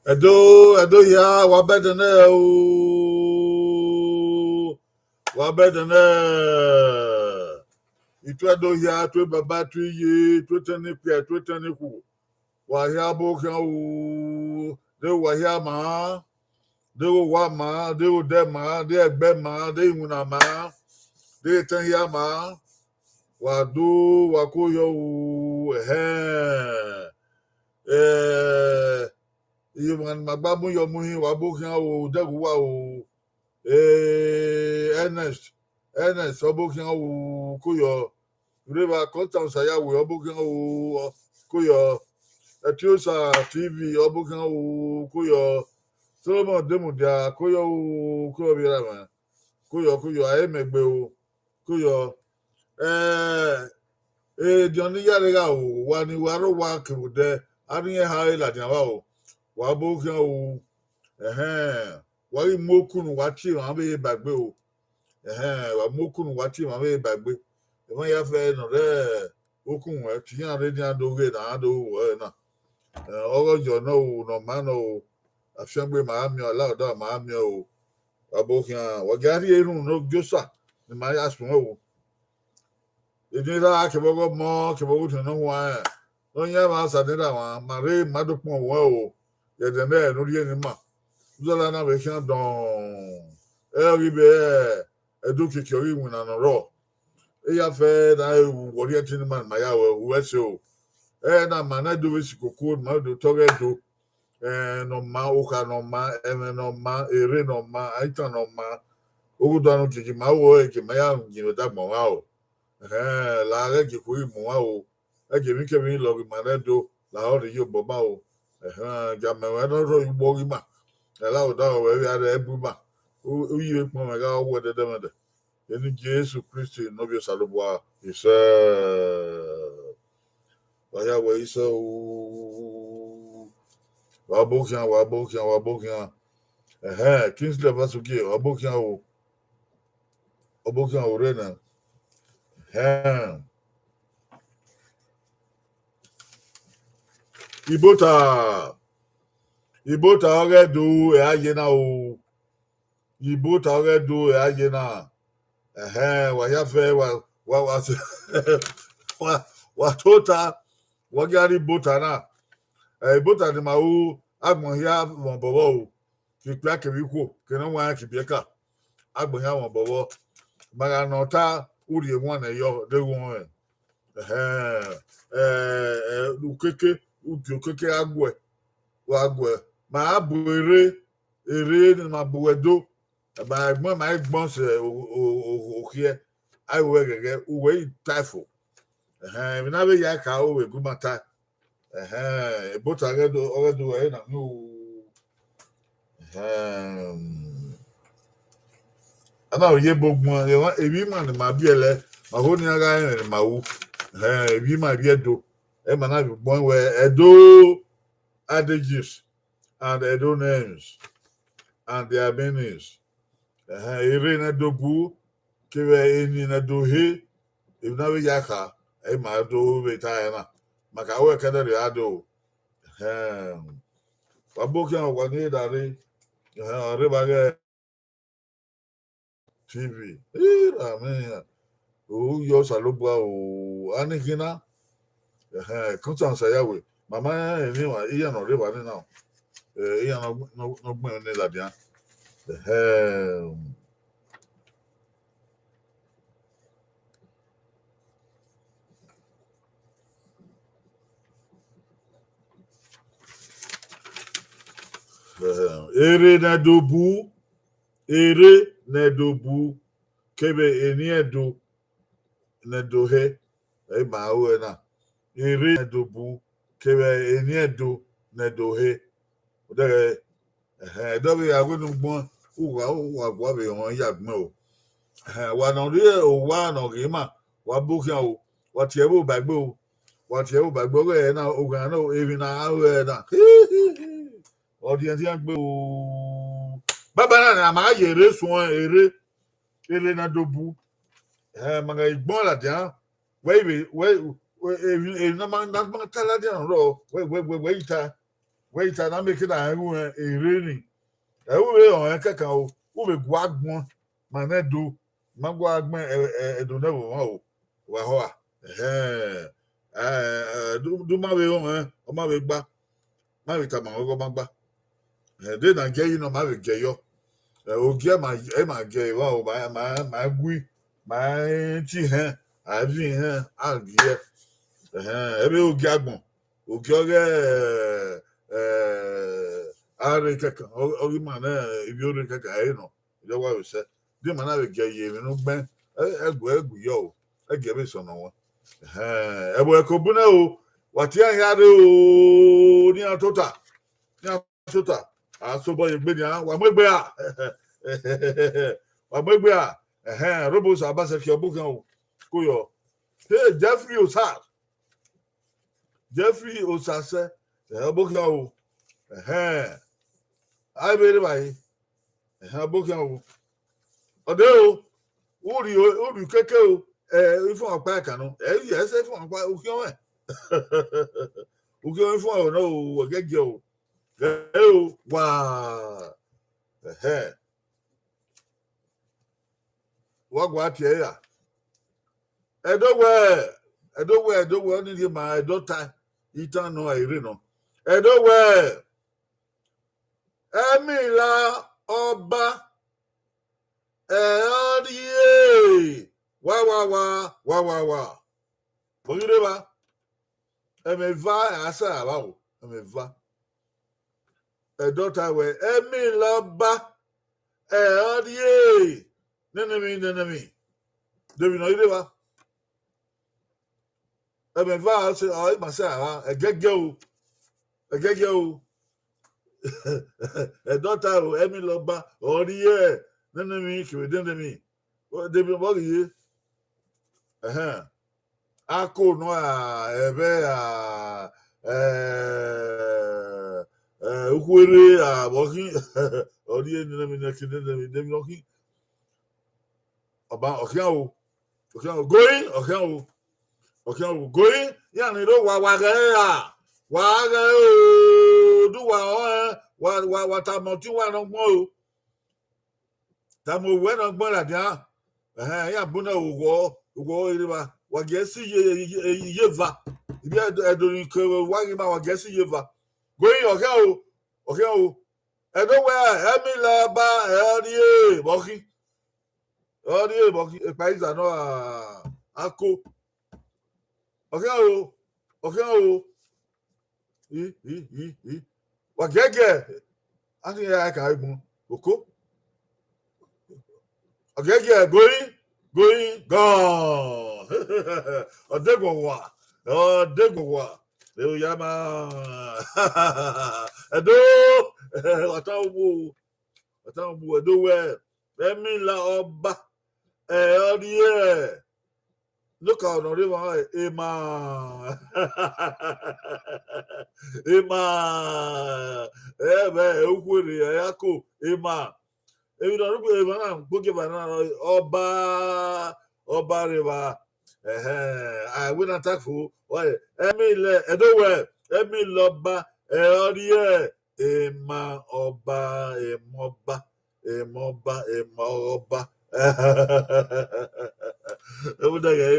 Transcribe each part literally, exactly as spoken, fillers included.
Ẹdo, Ẹdo hia, wa bẹdẹ nẹ o, wa bẹdẹ nẹ. Itu Ẹdo hia, itu baba, itu iye, itu etẹn ne ikpia, itu etẹn ne ikhuo. Wa hia ọbokhian o, de wa hia ma, de owa ma, de odẹ ma, de ẹgbẹ ma, de iwinna ma, de etẹn hia ma. Wa do, wa ko yọ o, ẹhẹn. Eh, iye ọmwa ne ima gba mu yọ mu hin, wa ọbokhian o, odẹghe uwa o. Eh, Ernest, Ernest, ọbokhian o, ko yọ. Reva Constant Osayawe, ọbokhian o, ko yọ. Etiosa T V, ọbokhian o, ko yọ. Solomon Demudia, ko yọ o, ko yọ vbe erha mwẹ. Ko yọ, ko yọ, a i mẹ egbe o, ko yọ. Eh, ediọn ne I ya rre gha o, wa ni wa rre owa kevbe odẹ, a rhie eha ẹre ladian vba o, wa ọbokhian o, ẹhẹn, wa ghi mu okunu wa tie emwa vbe ba egbe o, ẹhẹn, wa mu okunu wa tie emwa vbe ba egbe. Emwa ya fẹ nọ rẹ okunu wẹ, te iran rre nian do ghe ne a do ru ẹre na. Eh, ọghe ọyọ nọ o, ne ọ ma nọ o, afiangbe ma a miẹn, alaoda ma a miẹn o. Wa ọbokhian, wa gia rhie erhunmwu ne ọ gie Osa ne ima ya suẹn o. Eni ra kevbe ọghe ọmọ, kevbe ọghe Osanobua, ne ọ yan emwa Osa ne ra mwa, ma rre ma do kpọn ruẹn o, ye ẹdẹ nẹ ne u rhie ne ima. Uzọla na vbe khian dọn, ẹ ghi vbe Ẹdo kiekie ọghe iwinna ne ọ rrọọ. Eya fẹ na ru wọ rhie ẹtin ne ima, ne ima ya ruẹ, uwẹ ẹse o. Ẹ na ma ne Ẹdo vbe sikoko, ne ima do tọ ọghe Ẹdo. Eh, ne ọ ma, okha ne ọ ma, ẹmwẹ ne ọ ma, erre ne ọ ma, itan ne ọ ma, oghudu anọ kiekie ma ru ẹre, gie ma ya yin vbe dagbọn mwa o. Ẹhẹn, la ghẹ gie ikhuo ghi mu mwa o. Ẹ gie emwikemwi lọghe ima ne Ẹdo, la ọ rhie iyobọ ma o. Ẹhẹn, gie amẹ ruẹ ne ọ rhọ ye ugbọ ghe ima. Ẹ la odaro ruẹ vbe a rre ẹbu ima. U, u yi vbe kpọnmwẹ gha ọ wẹ dẹdẹmwẹdẹ. Eni Jesu Kristi ne Ovbi Osanobua isẹ. Wa ya wẹ isẹ o. Wa ọbokhian, wa ọbokhian, wa ọbokhian. Ẹhẹn, Kingsley Ọbasogie, wa ọbokhian o. Ọbokhian o rre nẹ. Ẹhẹn. Ibota. Ibota ọghe Ẹdo, ẹ a ye na o. Ibota ọghe Ẹdo, ẹ a ye na. Ẹhẹn, wa hia fẹ, wa, wa, wa, wa, wa tota, wa gia rre Ibota na. Eh, Ibota ne ima ru, agbọn hia mwẹ obọ vbọ o. Ke ikpia kevbe ikhuo, ke ne ọ wa rẹn ke ibiẹka. Agbọn hia mwẹ obọ vbọ. Ma gha nọ ta, u rhie ewanniẹn yọ, deghẹ u rẹn. Ẹhẹn, eh, eh, ukeke, u gie ukeke gha guẹ, wa guẹ. Ma a bu erre, erre ne ima bu Ẹdo. Ma ẹgbọn, ma ẹgbọn sẹ o, o, o, okhiẹ, a i ru ẹghẹghẹ, uwẹ i ta fo. Ẹhẹn, emwi na vbe ya ka o vbe gu ima ta. Ẹhẹn, Ibota ọghe Ẹdo, ọghe Ẹdo ẹre na miẹn o. Ẹhẹn. A na ye ebo gbọn, emwi ima ne ima biẹlẹ, ma ho ne iran gha rẹn ne ima ru. Ẹhẹn, emwi ima vbe Ẹdo, ẹ ma na vbe gbọn wẹ Ẹdo Adejes and Ẹdo names and their meanings. Ẹhẹn, erre ne Ẹdo bu, kevbe eni ne Ẹdo he, emwi na vbe ya kha, ẹ ma do vbe ta ẹre na. Ma ka wẹ kẹdẹ rhie a do. Ẹhẹn. Wa ọbokhian, wa ni da rre. Ẹhẹn, ọ rre vba ghẹ T V. Ira mwẹ iran. O yọ Osanobua o, a ni khin na. Ẹhẹn, Constant Osayawe. Ma ma emwi iran, iran ne ọ rre evba ni na. Eh, iran ne ọ, ne ọ, ne ọ gbẹn emwi ni ladian. Ẹhẹn. Ẹhẹn, erre ne Ẹdo bu, erre ne Ẹdo bu, kevbe eni Ẹdo ne Ẹdo he, ẹ i ma ru ẹre na. Erre ne Ẹdo bu, kevbe eni Ẹdo ne Ẹdo he. Odẹghẹ, ẹhẹn, Ẹdo vbe gha wẹ ne ugbọn, uwa, uwa gua vbe họn ya gbẹn o. Ẹhẹn, wa ne ọ rhie owa ne ọ ghe ima, wa ọbokhian o, wa tie ẹvbo ba egbe o, wa tie ẹvbo ba egbe, ọghe ẹre na, oghẹn na, emwi ne a ru ẹre na. Ọ diẹndiẹn gbe o. Baba na, a ma ye erre suẹn, erre, erre ne Ẹdo bu. Ẹhẹn, ma gha gbọn ladian, wẹ i vbe, wẹ, wẹ, emwi, emwi ne a ma, ne a ma ta ladian rrọọ, wẹ, wẹ, wẹ, wẹ i ta. Wẹ ita na make na ru ẹre ni. Ẹ u vbe rẹn kẹkan o, u vbe gu agbọn ma nẹ do, ma gu agbọn ẹdo nẹ vbe ọmwa o, wa họa. Ẹhẹn. Ẹ, ẹ, du, du ma vbe rẹn, ọ ma vbe gba, ma vbe tama ọghe ọ ma gba. Ẹ, de na gie yi nọ, ma vbe gie yọ. Ẹ, ogie ma, ẹ ma gie evba o, ma, ma, ma gui, ma ti hẹn, a vi hẹn, a gie. Ẹhẹn, ẹ vbe ogie agbọn, ogie ọghe, ẹ, a rre kẹkan, ọ, ọ ghi ma nẹ, ivbi orre kẹkan, ẹ i nọ, ivbi ọwa vbe sẹ. De ma na vbe gie ye emwi ne u gbẹn, ẹ, ẹ gu, ẹ gu yọ o, ẹ gie vbe sọnọ wọn. Ẹhẹn, ẹvbo ẹko bu nẹ o, wa tie iran hia rre o, ne iran tota, ne iran tota, a sobọ ye egbe nian, wa mu egbe ra, wa mu egbe ra. Ẹhẹn, Robo Osa Obaseki, ọ bokhian o, ko yọ. Hey, Jeffrey Osa, Jeffrey Osase, ẹhẹn, ọ bokhian o. Ẹhẹn, a i vbe rre evbare. Ẹhẹn, ọ bokhian o. Ọ de o, u rhie, u rhie keke o, ẹ, ifuan ọkpa ẹkan nọ. Ẹ i ye ẹse ifuan ọkpa, u khian mwẹ. U khian mwẹ ifuan ọnọ o, ẹgẹgiẹ o. Ẹ o, wa. Ẹhẹn. Wa gua tie ya. Ẹdo wẹ, Ẹdo wẹ, Ẹdo wẹ, ọni rhie ma Ẹdo ta itan nọ, ẹ i rre nọ. Ẹdo wẹ, Ẹmila Ọba, ẹ ọ rhie, wa, wa, wa, wa, wa, wa. Vbọ ghi rre evba? Ẹmwẹ eva a sa ra vba o, ẹmwẹ eva. Ẹdo ta wẹ, Ẹmila Ọba, ẹ ọ rhie, nene emwi, nene emwi. De emwi ne ọ i rre evba? Ẹmwẹ eva ọ sẹ, ọ i ma sẹ ra vba, ẹgẹgiẹ o, ẹgẹgiẹ o. Ẹdo ta o, Ẹmila Ọba, ọ rhie, nene emwi, kevbe nene emwi. De emwi ne ọ ghi ye? Ẹhẹn. Ako nọ a, ẹvbo a, ẹ, ẹ, ukhuerre a, vbọ khin, ọ rhie nene emwi, nene emwi, nene emwi nọ khin. Ọba, ọ khian o, ọ khian o, going, ọ khian o, ọ khian o, going, iran ni rre owa, wa ghẹ ra, wa ghẹ o, do uwa rẹn, wa, wa, wa tama ọtẹn uwa ne ọ gbọn o. Tama owẹ ne ọ gbọn ladian. Ẹhẹn, iran bu nẹ oghọ, oghọ rre evba, wa gie ẹse iye, iye, iye eva. Ivbi Ẹdo, Ẹdo ni ke vbe owa ghi ma, wa gie ẹse iye eva. Going, ọ khian o, ọ khian o. Ẹdo wẹ, Ẹmila Ọba, ẹ ọ rhie, vbọ khin. Ọ rhie vbọ khin, ekpa iza nọ a, ako. Ọ khian o, ọ khian o. I, i, i, i. Wa giẹgiẹ, a khian ya ka egbọn, oko. Ọ giẹgiẹ, going, going, gone. Ọ deghẹ uwa, ọ deghẹ uwa. Ẹ o ya ma. Ẹdo, ọ ta uwu, ọ ta uwu, Ẹdo wẹ, Ẹmila Ọba, ẹ ọ rhie. Look at Honorable Emma. Emma. Ẹ vbe ukhuerre, ẹ ya ko, Emma. Emwi ne ọ rhie Emma na, gbogie eva na, Ọba, Ọba rre evba. Ẹhẹn, a wẹ na ta fo, Ẹmila, Ẹdo wẹ, Ẹmila Ọba, ẹ ọ rhie. Emma Ọba, Emma Ọba, Emma Ọba, Emma Ọba. Ẹvbo dẹghẹ,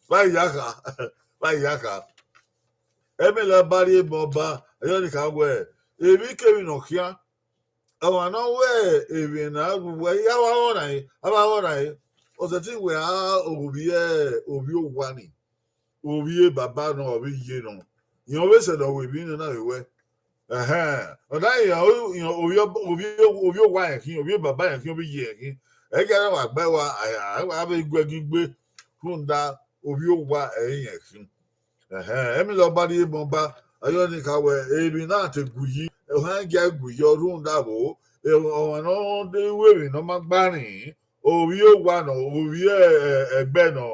vbe a ya kha, vbe a ya kha. Ẹmila Ọba rhie Emma Ọba, ẹyọ ni kha wẹ, emwi kemwi ne ọ khian, ọmwa ne ọ wẹ emwi na ru wẹ, ya wa rhọnna ẹre, a wa rhọnna ẹre. Ọ sẹtin wẹ a ovbi, ovbi owa ni, ovbi baba nọ, ovbi iye nọ. Irẹn vbe sẹ ne ọ ru emwi nọ na vbe wẹ. Ẹhẹn. Ọ da rẹn ovbi, ovbi, ovbi, ovbi owa rẹn khin, ovbi baba rẹn khin, ovbi iye rẹn khin. Ẹ i gia wa gbe wa, a, a, a vbe gu ẹe gbe, rhunmwuda ovbi owa ẹre irẹn khin. Ẹhẹn, Emila Ọba rhie Emma Ọba, ẹyọ ni kha wẹ, emwi na te gu yi, ohan gia gu yi, ọ rhunmwuda vbo, ọmwa ne ọ de ru emwi ne ọ ma gba rin, ovbi owa nọ, ovbi ẹ-, ẹ-, ẹgbẹ nọ,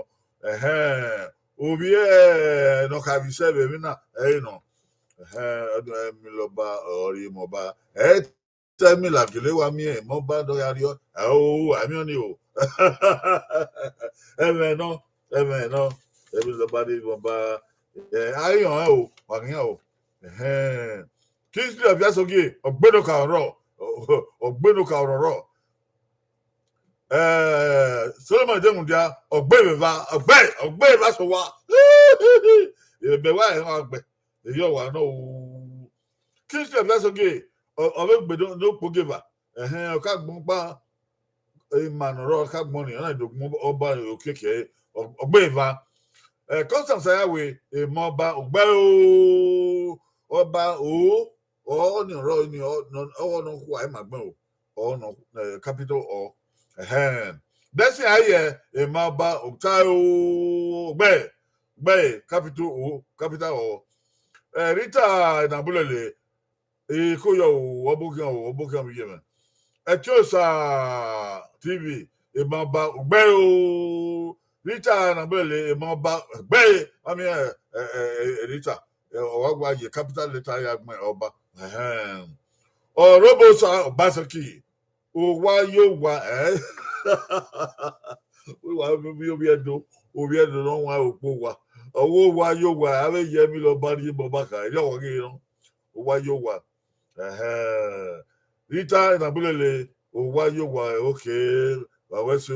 ẹhẹn, ovbi ẹ-, ne ọ kha vbe sẹ vbe emwi na, ẹre nọ. Ẹhẹn, Emila Ọba, ọ rhie Emma Ọba, ẹ te Emila gele wa miẹn Emma Ọba ne ọ ya rriọ, ẹ o, a miẹn ọnii o. Ẹmwẹ nọ, ẹmwẹ nọ, Emila Ọba rhie Emma Ọba, ẹ, a i rẹn o, wa ghi rẹn o. Ẹhẹn. Kingsley Ọviasogie, ọgbẹnọka ọrọ, ọgbẹnọka ọrọ rọ. Eh, Solomon Edemudia, ọgbe vbe va, ọgbe, ọgbe va sẹ owa. Ebe wa ẹmwẹ ọgbe, eyọ wa nọ o. Kingsley Ọviasogie, ọ, ọ vbe gbe ne okpogieva. Ẹhẹn, ọ ka gbọn gba, ima ne ọ rrọọ ka gbọn ni, ọ na do gbọn ọba okiekie, ọ, ọgbe eva. Eh, Constance Ayawe, emọ ọba, ọgbe o, ọba o, ọ ni ọ rrọọ ni, ọ, ọ, ọ nọ khua ima gbẹn o, ọ nọ, eh, capital ọ. Ẹhẹn. Blessing Ayẹ, emọ ọba, ọta o, ọgbe, ọgbe, capital o, capital ọ. Eh, Rita Enabulele, eko yọ o, ọ bokhian o, ọ bokhian vbe iye mwẹ. Ẹtiosa T V, emọ ọba, ọgbe o. Rita Enabulele, emọ ọba, ọgbe, ami, eh, eh, eh, eh, Rita, eh, ọ wa gua ye capital letter ya gbẹn ọba. Ẹhẹn. Ọrobosa Obaseki, owa ye owa, eh? Owa vbe ovbi Ẹdo, ovbi Ẹdo ne ọ wan okpo owa. Ọ wa owa ye owa, avbe ye Emilọba rhie bọ ọba kha, erriọ wa ghi rrọọ. Owa ye owa. Ẹhẹn. Rita Enabulele, owa ye owa, okay, wa wẹ so.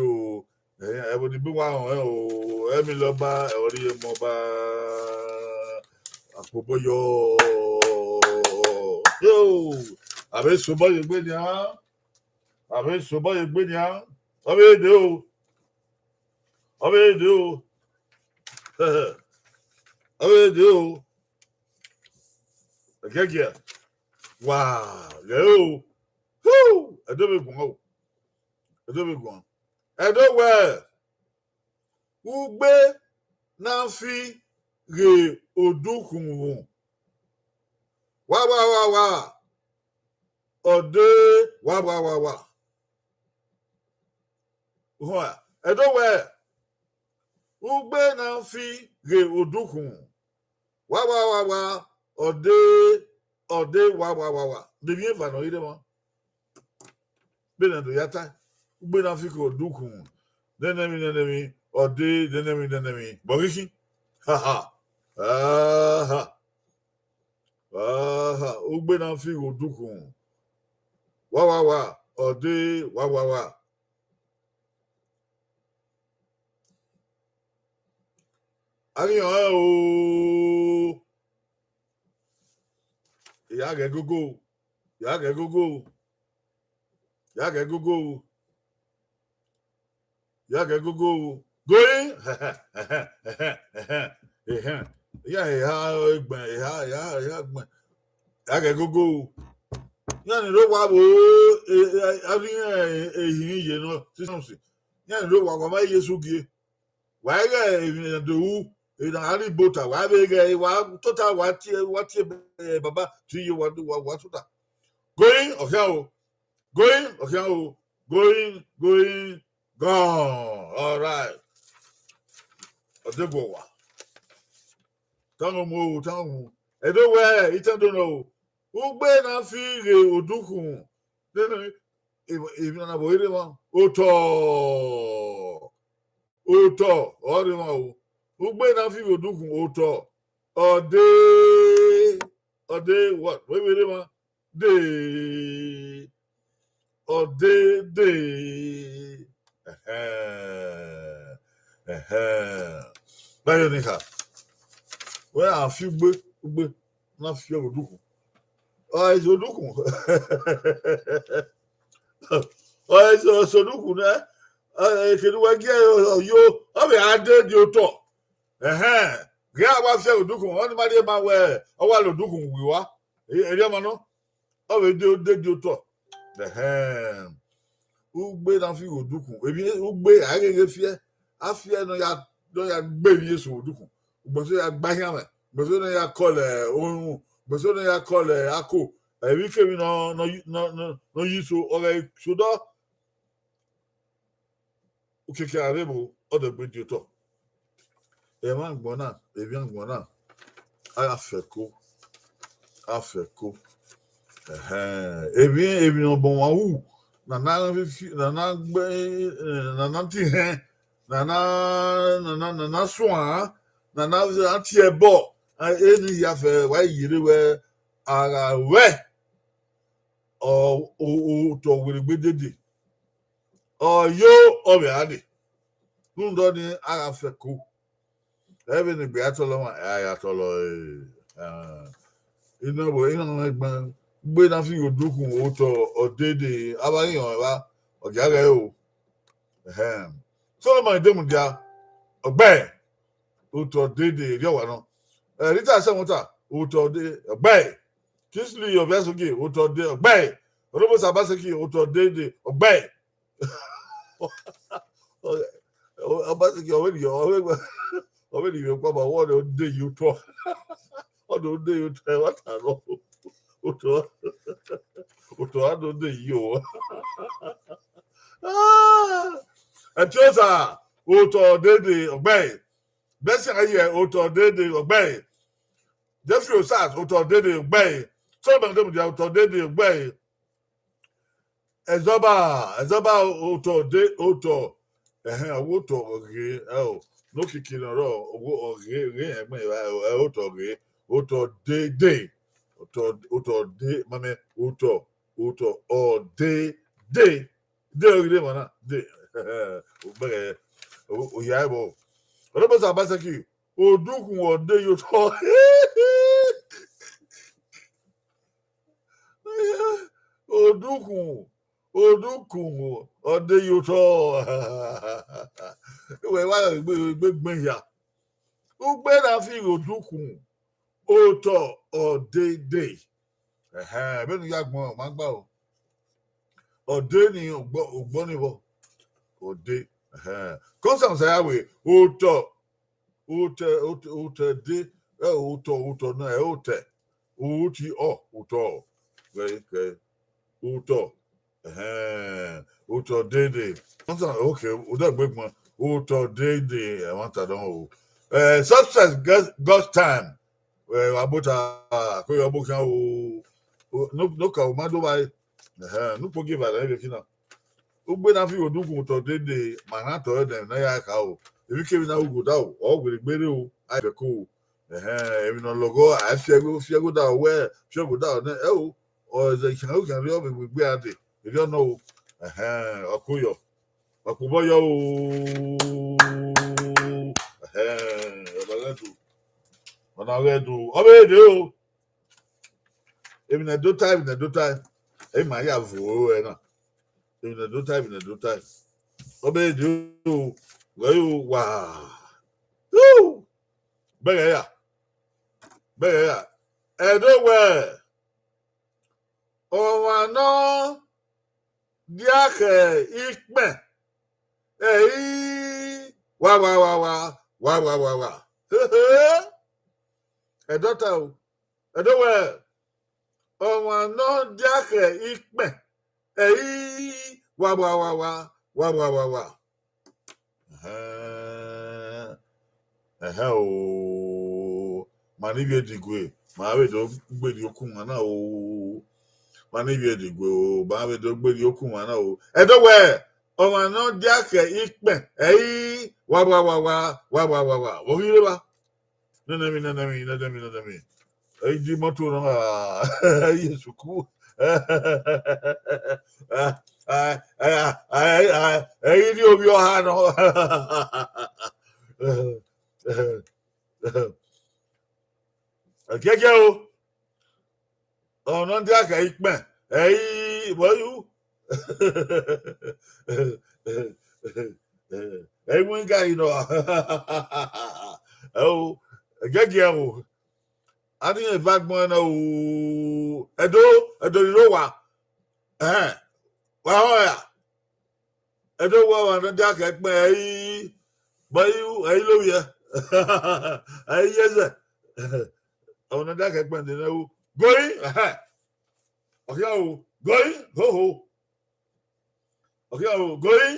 Ẹhẹn, ẹvbo ni bu wa họn o, Emilọba, ọ rhie emọ ọba. Akpobọ yọ. Yo, avbe sobọ ye egbe nian. Avbe sobọ ye egbe nian. Ọ vbe de o. Ọ vbe de o. Ọ vbe de o. Ẹgẹgiẹ. Wa, ghẹ o. Hu! Ẹdo vbe guan o. Ẹdo vbe guan. Ẹdo wẹẹ, ugbe na fi ghe odukhunmwu. Wa, wa, wa, wa. Ọ de wa, wa, wa, wa. Uhua, Ẹdo wẹẹ, ugbe na fi ghe odukhunmwu. Wa, wa, wa, wa, ọ de, ọ de wa, wa, wa, wa. De emwi eva ne ọ ghi rre emwa. Vbene a do ya ta, ugbe na fi ghe odukhunmwu. Nene emwi, nene emwi, ọ de, nene emwi, nene emwi. Bọ ghi khin. Ha, ha. Aha. Aha. Ugbe na fi ghe odukhunmwu. Wa, wa, wa, ọ de wa, wa, wa. A ghi họn ẹn o. Ya ghẹ gogo. Ya ghẹ gogo. Ya ghẹ gogo. Ya ghẹ gogo. Going. Ehẹn. Ya eha gbẹn, eha, eha, eha gbẹn. Ya ghẹ gogo. Iran ni rre owa vbe, e, e, a rhie iran ehirin ye nọ, six months. Iran ni rre owa, wa ma Jesu gie. Wa i ghẹ emwi ne do ru, emwi ne a rhie bota, wa vbe ghẹ, wa tota, wa tie, wa tie, eh, baba, tie iye, wa, wa, wa tota. Going, ọ khian o. Going, ọ khian o. Going, going, gone. All right. Ọ de guọ wa. Tangọ mu o, tangọ mu. Ẹdo wẹẹ, itan do nọ o. Ugbe na fi ghe odukhunmwu. Emwi, emwi na vbe rre emwa. Otọ. Otọ, ọ rre emwa o. Ugbe na fi ghe odukhunmwu, otọ. Ọ de, ọ de, what? Vbe vbe rre emwa? De. Ọ de, de. Ẹhẹn. Ẹhẹn. Vbe yo ni kha. Wẹ a fi ugbe, ugbe na fi ghe odukhunmwu. Ọ i so odukhunmwu. Ọ i so, so odukhunmwu nẹ. Ọ, kene uwa gie ọ yo, ọ vbe a de de otọ. Ẹhẹn. Ghẹ a wa fi ghe odukhunmwu, ọ ni ma rhie ma wẹ, ọ wa la odukhunmwu wi wa. E, erriọ ma nọ. Ọ vbe de, de de otọ. Ẹhẹn. Ugbe na fi ghe odukhunmwu. Emwi ugbe, a gheghe fi ẹe. A fi ẹe ne ọ ya, ne ọ ya gbe emwi eso vbe odukhunmwu. Ugbẹn eso ya gba ahianmwẹ. Ugbẹn eso ne ọ ya kọlọ orhunmwu. Ugbẹn eso ne ọ ya kọlọ ako. Emwikemwi ne ọ, ne ọ, ne ọ, ne ọ, ne ọ yi so, ọ ghẹ so dọ. Okiekie a rre vbo, ọ dẹ gbe die otọ. Emwa agbọn na, emwi agbọn na, a gha fẹko, a fẹko. Ẹhẹn, emwi, emwi ne ọ bọ wan ru, ne a na fi, ne a na gbe, eh, ne a na ti hẹn, ne a na, ne a na, ne a na suan, ne a na, a tie ẹbọ, Eni hia fẹ wa ye rre wẹ a gha ruẹ, ọ, o, otọ werriegbe dede. Ọ yo, ọ vbe a dee. Rhunmwuda ọnii, a gha fẹko. Ẹ vbene egbe ya tọlọ ọmwa, ẹ a ya tọlọ ẹre. Ina vbe, ina nọ egbe, ugbe na fi ghe odukhunmwu otọ ọdede, avbe a ghi họn evba, ọ gia ghẹ o. Ẹhẹn. Solomọn Edemudia, ọ gbe ẹe, otọ dede, erriọ wa nọ. Eh, Rita Sẹmwata, otọ de, ọ gbe ẹe. Kingsley Ọviasoghe, otọ de, ọ gbe ẹe. Robosa Abaseki, otọ dede, ọ gbe ẹe. Abaseki, ọ vbe rhie, ọ vbe, ọ vbe rhie ivbi ọkpa ma wẹ ọnii de ye otọ. Ọnii de ye otọ, ẹmwata nọ. Otọ, otọ a do de ye o. Ah! Ẹtiosa, otọ dede, ọ gbe ẹe. Blessing Aye, otọ dede, ọ gbe ẹe. Jeffrey Osas, otọ dede, ọ gbe ẹe. Solomon Edemudia, otọ dede, ọ gbe ẹe. Ẹzọba, Ẹzọba, otọ de, otọ. Ẹhẹn, ọ wẹ otọ ghe, ẹ o. Ne okiki ne ọ rrọọ, ọ wẹ ọ ghe, ghe ẹgbẹn evba, ẹ, otọ ghe, otọ dede. Otọ, otọ de, mamẹ, otọ, otọ, ọ de, de. De ọghe rre emwa na, de. Ugbẹghẹ, o, oya ẹvbo. Robosa Abaseki, odukhunmwu ọde ye otọ. Odukhunmwu, odukhunmwu ọde ye otọ. Wẹ wa ghe egbe, egbe gbẹn hia. Ugbe na fi ghe odukhunmwu, otọ ọdede. Ẹhẹn, vbene u ya gbẹn, ọ ma gba o. Ọde ni ugbọ, ugbọ ni vbọ. Ọde. Ẹhẹn. Constance ya wẹ, otọ, otọ, otọ, otọ de, ẹ, otọ, otọ na, ẹ, otọ. Uti ọ, otọ. Very, very. Otọ. Ẹhẹn, otọ dede. Constance, okay, u dẹ gbe gbọn. Otọ dede, ẹmwata dọn o. Eh, success get God's time. Eh, wa bota, ko yọ bo khian o. O, no, no ka o ma do ba e. Ẹhẹn, ne ukpo gie evbare vbe kina. Ugbe na fi ghe odukhunmwu otọ dede, ma na tọ ẹdẹ ne a ya kha o. Emwi kemwi na ru ghe odaro, ọ werriegbe rre o, a i fẹko o. Ẹhẹn, emwi ne ọ lọghọ, a i fi ẹgho, fi ẹgho odaro wẹ, fi ẹgho odaro nẹ, ẹ o, ọ zẹ khian khian rriọ vbe egbe a dee, erriọ nọ o. Ẹhẹn, ọ ko yọ. Wa kpobọ yọ o. Ẹhẹn, ọ na ghẹ do. Ọ na ghẹ do. Ọ vbe dee o. Emwi ne do ta, emwi ne do ta. Emwi ma ya vuo ẹre na. Emwi ne do ta, emwi ne do ta. Ọ vbe dee o. Ghẹ yo wa. Yoo. Bẹghe ya. Bẹghe ya. Ẹdo wẹ, ọmwa nọ dia khẹ ikpẹn, ẹ i wa, wa, wa, wa, wa, wa, wa, wa. Ẹdo ta o. Ẹdo wẹ, ọmwa nọ dia khẹ ikpẹn, ẹ i wa, wa, wa, wa, wa, wa, wa, wa. Ẹhẹn. Ẹhẹn o, ma ne ivbi edigue, ma vbe do gberriọ okun mwa na o. Ma ne ivbi edigue o, ma vbe do gberriọ okun mwa na o. Ẹdo wẹ, ọmwa nọ dia khẹ ikpẹn, ẹ i wa, wa, wa, wa, wa, wa, wa, wa. Vbọ ghi rre evba? Nene emwi, nene emwi, nene emwi, nene emwi. Ẹ i di imọto nọ, a, ẹ i ye suku. Ẹ i rrie ovbi ọha nọ. Ẹgiẹgiẹ o. Ọmwa nọ dia khẹ ikpẹn, ẹ i, vbọ yu? Ẹ i mu igari nọ. Ẹ o, ẹgiẹgiẹ o. A ni eva gbọn na o. Ẹdo, Ẹdo rhirhi owa. Ẹhẹn, wa họn ya. Ẹdo wẹ ọmwa nọ dia khẹ ikpẹn, ẹ i, vbọ yu, ẹ i lovbiẹ. Ẹ i ye ẹzẹ. Ọmwa nọ dia khẹ ikpẹn de nẹ ru. Goi, ẹhẹn. Ọ khian o, goi, hoho. Ọ khian o, goi,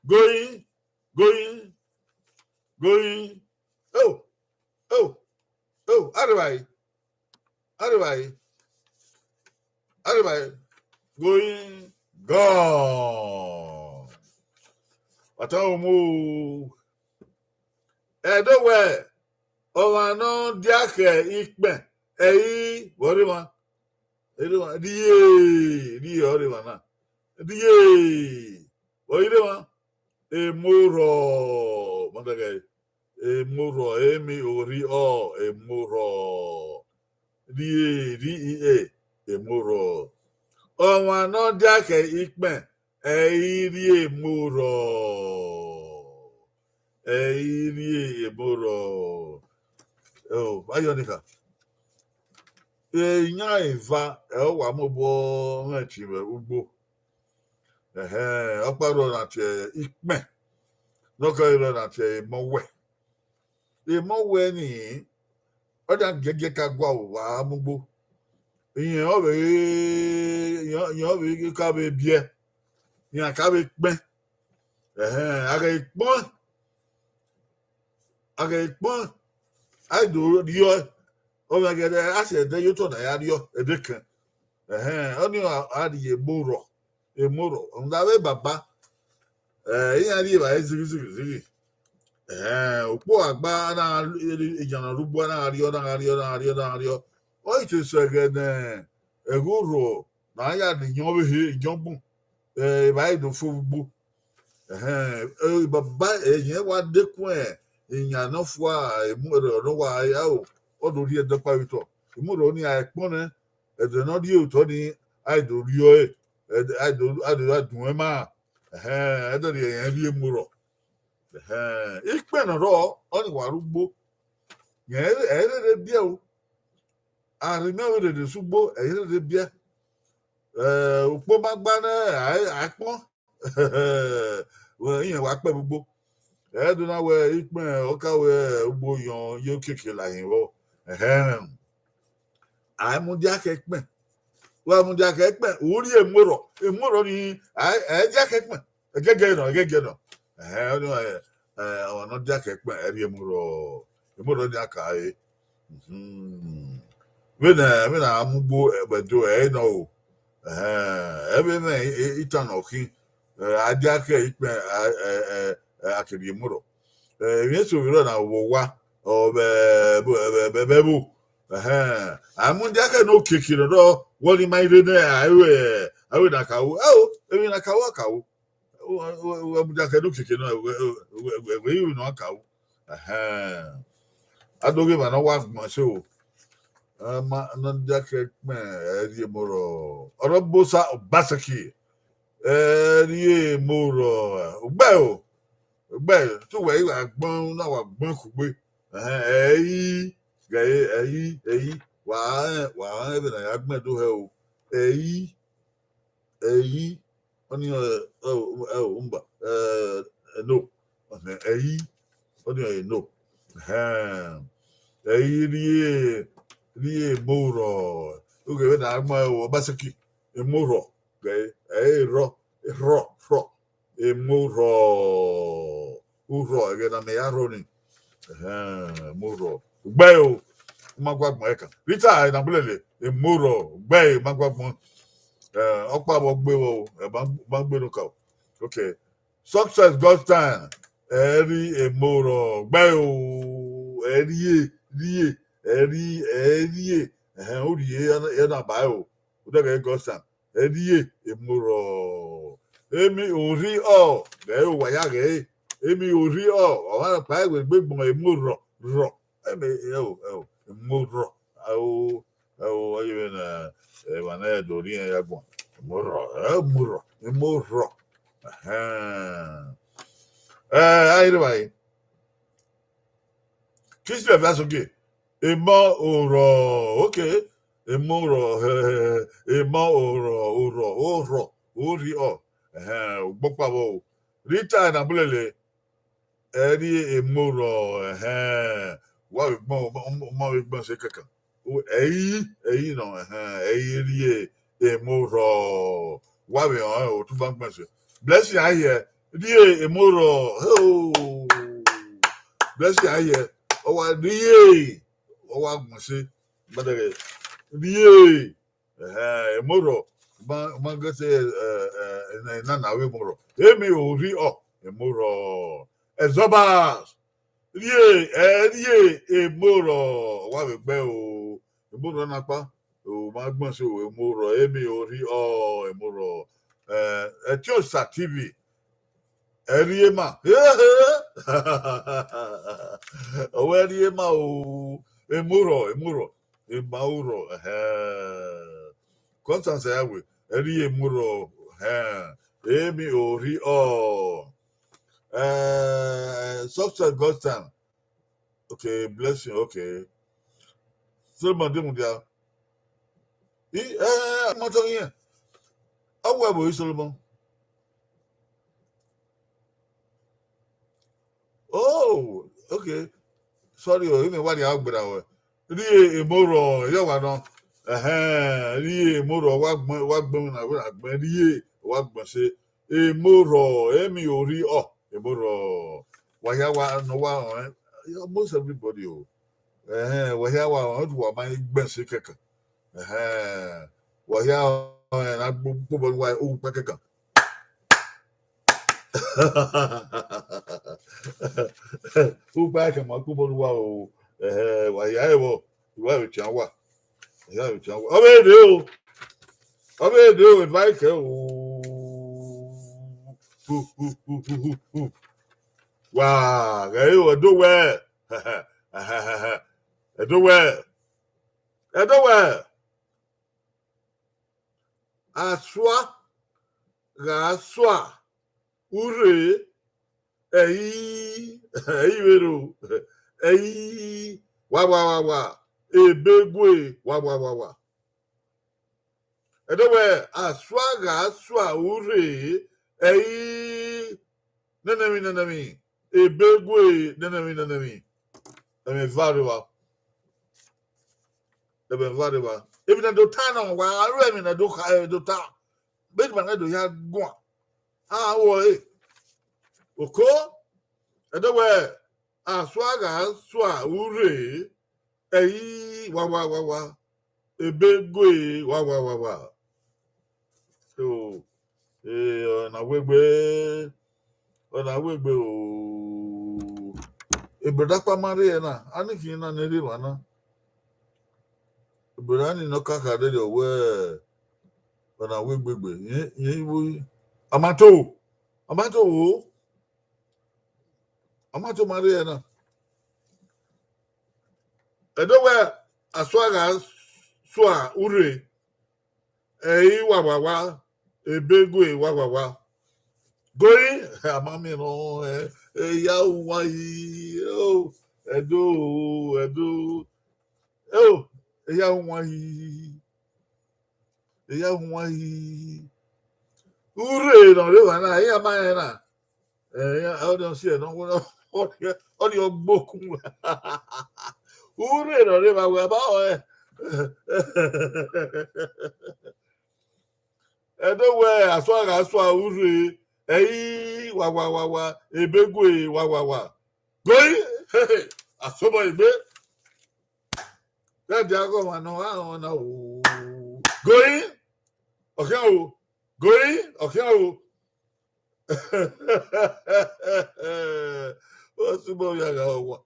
goi, goi, goi. Oh, oh, oh, arrivai. Arrivai. Arrivai. Goi, gone. Wa ta omo. Ẹdo wẹ, Ọmwa ne ọ dia khẹ ikpẹn, ẹ i vbe ọ rre emwa. Erre emwa, rhie, rhie ọ rre emwa na. Rhie, vbe ọ i rre emwa? Emorhọ, ma da ghe, emorhọ, emi orhi ọ, emorhọ. Rhie, rhie, emorhọ. Ọmwa ne ọ dia khẹ ikpẹn, ẹ i rhie emorhọ. Ẹ i rhie emorhọ. Ẹ o, vbe a yọ ni kha. Iran eva, ẹ, ọ wa mobọ rẹn tie vbe ugbo. Ẹhẹn, ọkpa rrọọ na tie ikpẹn, ne ọ kẹre rrọọ na tie emọ wẹ. Emọ wẹ ni, ọ da giẹgiẹ ka gua vbe uwa mu ugbo. Irẹn ọvbe, irẹn, irẹn ọvbe ka vbe biẹ, iran ka vbe kpẹn. Ẹhẹn, a ghẹ kpọn, a ghẹ kpọn, a i do rriọ, ọ gha ghe a sẹ ẹdẹ ye otọ na ya rriọ, ẹdẹ kẹn. Ẹhẹn, ọnii a rhie emorhọ, emorhọ, rhunmwuda avbe baba, ẹ, iran rhie evbare zighi zighi zighi. Ẹhẹn, okpogha gba na, iyan ne ọ rre ugbo na gha rriọ, na gha rriọ, na gha rriọ, na gha rriọ. Ọ i te sẹ ẹghẹ ne ẹghẹ orhuọ na ya ne iyọn ọvbehe, iyọn gbun, ẹ, evbare do fo vbe ugbo. Ẹhẹn, ẹ, baba, ẹ, irẹn wa dekun iyan ne ọ fua, emorhọ ne ọ wa ra o, ọ do rhie ẹdẹ ọkpa vbe otọ. Emorhọ ni a kpọn nẹ, ẹdẹ ne ọ rhie otọ ni, a i do rriọ ẹre, ẹdẹ, a i do, a i do ra dun ẹn ma. Ẹhẹn, ẹdẹ rhie ẹn rhie emorhọ. Ẹhẹn, ikpẹn ne ọ rrọọ, ọnii wa rre ugbo. Rẹn ẹ i rherhe biẹ o. A rhie imẹ vbe rherhe sẹ ugbo, ẹ i rherhe biẹ. Ẹ, ukpo ma gba nẹ, a, a kpọn. Wẹ, irẹn wa kpẹ vbe ugbo. Ẹ do na wẹ ikpẹn ọ ka wẹ ugbo yọn ye okiekie la hin vbọ. Ẹhẹn. A i mudia khẹ ikpẹn. Wa mudia khẹ ikpẹn, u rhie emorhọ, emorhọ ni, a, a i dia khẹ ikpẹn. Ẹgẹgẹ nọ, ẹgẹgẹ nọ. Ẹhẹn, ọnii, ẹ, ọmwa ne ọ dia khẹ ikpẹn, ẹ rhie emorhọ, emorhọ ni a ka re. Mhm. Vbene, vbene a mu ugbo, ẹ, vbe do, ẹ i nọ o. Ẹhẹn, ẹ vbe mwẹ i, i, itan ne ọ khin, ẹ, a dia khẹ ikpẹn, a, ẹ, ẹ, ẹ, a ke rhie emorhọ. Ẹ, emwi eso vbe rrọọ na vbe owa, ọ vbe, vbe, vbe, vbe, vbe ẹvbo. Ẹhẹn, a mudia khẹ ne okiekie nọ, wẹ ọnii ma i rre nẹ, a i ru, a i ru na ka ru. Ẹ o, emwi na ka ru, a ka ru. Wẹ mudia khẹ ne okiekie nọ, wẹ, wẹ, wẹ, wẹ i ru ne ọ ka ru. Ẹhẹn. A do ghe emwa ne ọ wa gbọn ẹse o. Ẹ ma, ne ọ dia khẹ ikpẹn, ẹ rhie emorhọ. Ọrọbosa Obaseki, ẹ rhie emorhọ. Ugbẹn o, ugbẹn, te uwẹ i wa gbọn, na wa gbọn kugbe. Ẹhẹn, ẹ i, ghẹ ẹ i, ẹ i, wa rẹn, wa rẹn vbene a ya gbẹn do hẹ o. Ẹ i, ẹ i, ọnii, ẹ, ẹ, ẹ, mba, ẹ, ẹ, no. Ẹhẹn, ẹ i, ọnii, ẹ, no. Ẹhẹn. Ẹ i rhie, rhie emorhọ. Oghẹ vbene a gbọn ẹre o, Obaseki, emorhọ. Ghẹ, ẹ i rrọ, rrọ, rrọ. Emorhọ. Urhọ, ẹghẹ ne a miẹn ya rhọ nii. Ẹhẹn, emorhọ. Ugbẹn o, u ma gua gbọn ẹkan. Rita Enagbelele, emorhọ, ugbẹn, u ma gua gbọn. Ẹ, ọkpa vbe ọ gbe vbọ o, ẹ, ma, ma gbe ne okaro. Okay. Success God's time, ẹ rhie emorhọ, ugbẹn o, ẹ rhie, rhie, ẹ rhie, ẹ rhie. Ẹhẹn, u rhie, ẹ na, ẹ na ba o. U dẹghe God's time. Ẹ rhie emorhọ. Emi orhi ọ, ghẹ ẹ wa ya ghẹ ẹre. Emi orhi ọ, ọmwa ne ọ kpa ẹre wẹ egbe gbọn emorhọ, rhọ. Emi, ẹ o, ẹ o, emorhọ. Ẹ o, ẹ o, ọ ye vbe ne, ẹ, emwa ne ẹ do rhie ya guan. Emorhọ, ẹ, emorhọ, emorhọ. Ẹhẹn. Ẹ, a i rre evbare. Kisle vbe asoge. Emọ orhọ, okay. Emọ orhọ, emọ orhọ, orhọ, orhọ, orhi ọ. Ẹhẹn, ugbọkpa vbọ o. Rita Enagbelele, ẹ rhie emọ orhọ, ẹhẹn. Wa vbe gbọn, u ma vbe gbọn ẹse kankan. O, ẹ i, ẹ i nọ, ẹhẹn, ẹ i rhie emọ orhọ. Wa vbe họn, otu ban gbọn ẹse. Blessing Ahiẹ, rhie emọ orhọ. Heo. Blessing Ahiẹ, ọ wa rhie, ọ wa gbọn ẹse. Gbadẹghẹ, rhie. Ẹhẹn, emọ orhọ. Ma, ma gẹse, ẹ, ẹ, ẹ, na, na, na, emọ orhọ. Emi orhi ọ, emọ orhọ. Exobas. Rhie, ẹ rhie emorhọ, wa vbe gbe o, emorhọ na kpa, o ma gbọn so emorhọ, emi o rhie ọ, emorhọ, ẹ, Etiosa T V, ẹ rhie ma, ọ wẹ rhie ma o, emorhọ, emorhọ, ema urhọ, ẹhẹ. Constance Ayawe, ẹ rhie emorhọ, ẹhẹ, emi o rhie ọ, ẹ, Success Godson, okay, blessing, okay. Solomon de mudia. I, ẹ, ẹ, ma tọ yẹn. Ọ wẹ vbe Solomon. Oh, okay. Sorry, o, ime wa dia gberra wẹ. Rhie emorhọ, yọ wa nọ. Ẹhẹn, rhie emorhọ, wa gbọn, wa gbọn na, wa gbọn, rhie, wa gbọn se. Emorhọ, emi o rhie ọ, emorhọ. Wa hia wa nọ wa rẹn, almost everybody o. Ẹhẹn, wa hia wa rẹn, wa ma gbọn se kẹkan. Ẹhẹn, wa hia rẹn na gbo, gbo bọ wa u pa kẹkan. U pa kẹkan ma gbo bọ wa o. Ẹhẹn, wa hia ẹvbo, wa vbe tian wa. Wa vbe tian wa. Ọ vbe rre o. Ọ vbe rre o, eva ikẹ o. Hu, hu, hu, hu, hu, hu. Wa, ghẹ o, Ẹdo wẹ. Ẹdo wẹ. Ẹdo wẹ. Asua gha sua urre, ẹi, ẹi vberro, ẹi, wa, wa, wa, wa, ebegue, wa, wa, wa, wa. Ẹdo wẹ, asua gha sua urre, ẹi, nene emwi, nene emwi, ebegue, nene emwi, nene emwi. Ẹmwẹ eva rre evba. Ẹmwẹ eva rre evba. Emwi ne do ta na, wa ru emwi ne do kha, do ta. Vbene ma na do ya guan. A wọ ẹre. Oko, Ẹdo wẹ, asua gha sua urre, ẹi, wa, wa, wa, wa, ebegue, wa, wa, wa, wa. So, eh, ọna wegbe, ọna wegbe o. Ebe da kpa ma rre na, a ni khin na ne rre emwa na. Ebe da ni nọ kaka rere wẹ, ọna wegbe gbe, yẹn, yẹn iwo yi. Amato, amato o. Amato ma rre na. Ẹdo wẹ, asua gha sua urre, ẹi wa wa wa, ebegue wa wa wa. Goi, a ma miẹn nọ, ẹ, ẹ, ya wan yi, o, Ẹdo, Ẹdo. O, ẹ ya wan yi. Ẹ ya wan yi. Urre ne ọ rre evba na, iran ma rẹn na. Ẹ, iran, ọ ni ọ si ẹre nọ, ọ ni ọ gbokun. Urre ne ọ rre evba wẹ, a ba ọ ẹ. Ẹdo wẹ, asua gha sua urre, ẹi wa wa wa wa, ebegue wa wa wa. Goi, asobọ egbe. Dẹdẹ aghọmwa nọ gha rẹn na o. Goi, ọ khian o. Goi, ọ khian o. Ọ sumọ vbe a gha wa.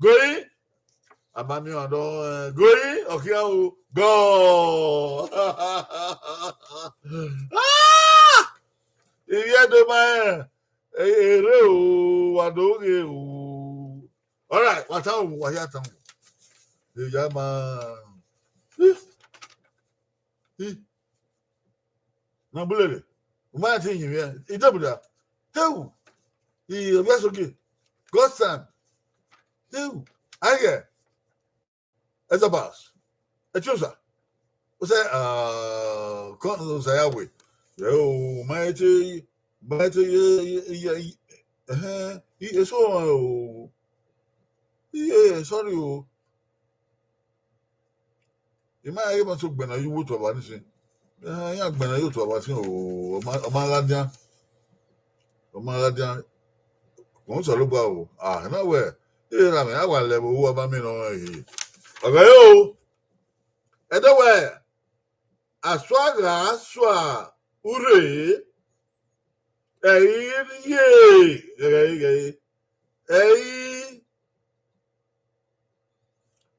Goi, a ma miẹn ọmwa nọ, eh, goi, ọ khian o, gọọ. Ah! Ivbi Ẹdo ma rẹn, eh, erre o, wa do ghe o. All right, wa ta o, wa hia ta o. Eya ma. Ih. Ih. Na bulele. U ma te yin vbe. Idebuda. Heu. I ovbi Asogie. Godson. Heu. Aighe. Ezobas. Etiosa. U sẹ, ah, kọn, u sẹ ya we. Ẹ o, ma te, ma te ye, ye, ye, ye, ẹhẹn, i, eso o. Iye, sorry o. I ma ghi ma so gbẹnnẹ ye uwu otọ ọba nisin. Eh, iran gbẹnnẹ ye otọ ọba sin o, ọ ma, ọ ma gha dian. Ọ ma gha dian. Kọn Osanobua o. Ah, na wẹ, e ra mẹ, a wa lẹ vbe owa ma mi nọ he. Ọghẹ o. Ẹdẹ wẹ, asua gha sua urre, Ẹ i rhie, ghẹ i, ghẹ i, ẹ i,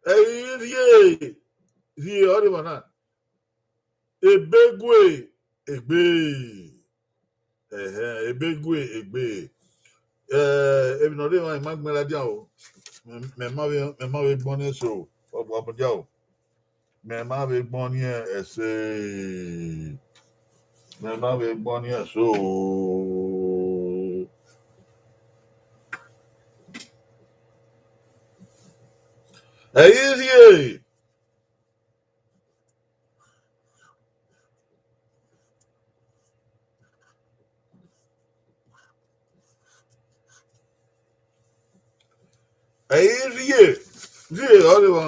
ẹ i rhie, rhie ọrọre emwa na. Ebegue egbe. Ẹhẹn, ebegue egbe. Eh, emwi ne ọ rre emwa, I ma gbẹn ladian o. Mẹ, mẹ ma vbe, mẹ ma vbe gbọn ni ẹse o. Ọ gba mudia o. Mẹ ma vbe gbọn ni ẹse. Mẹ ma vbe gbọn ni ẹse o. Ẹ i rhie. Ẹ i rhie, rhie ọrọre emwa.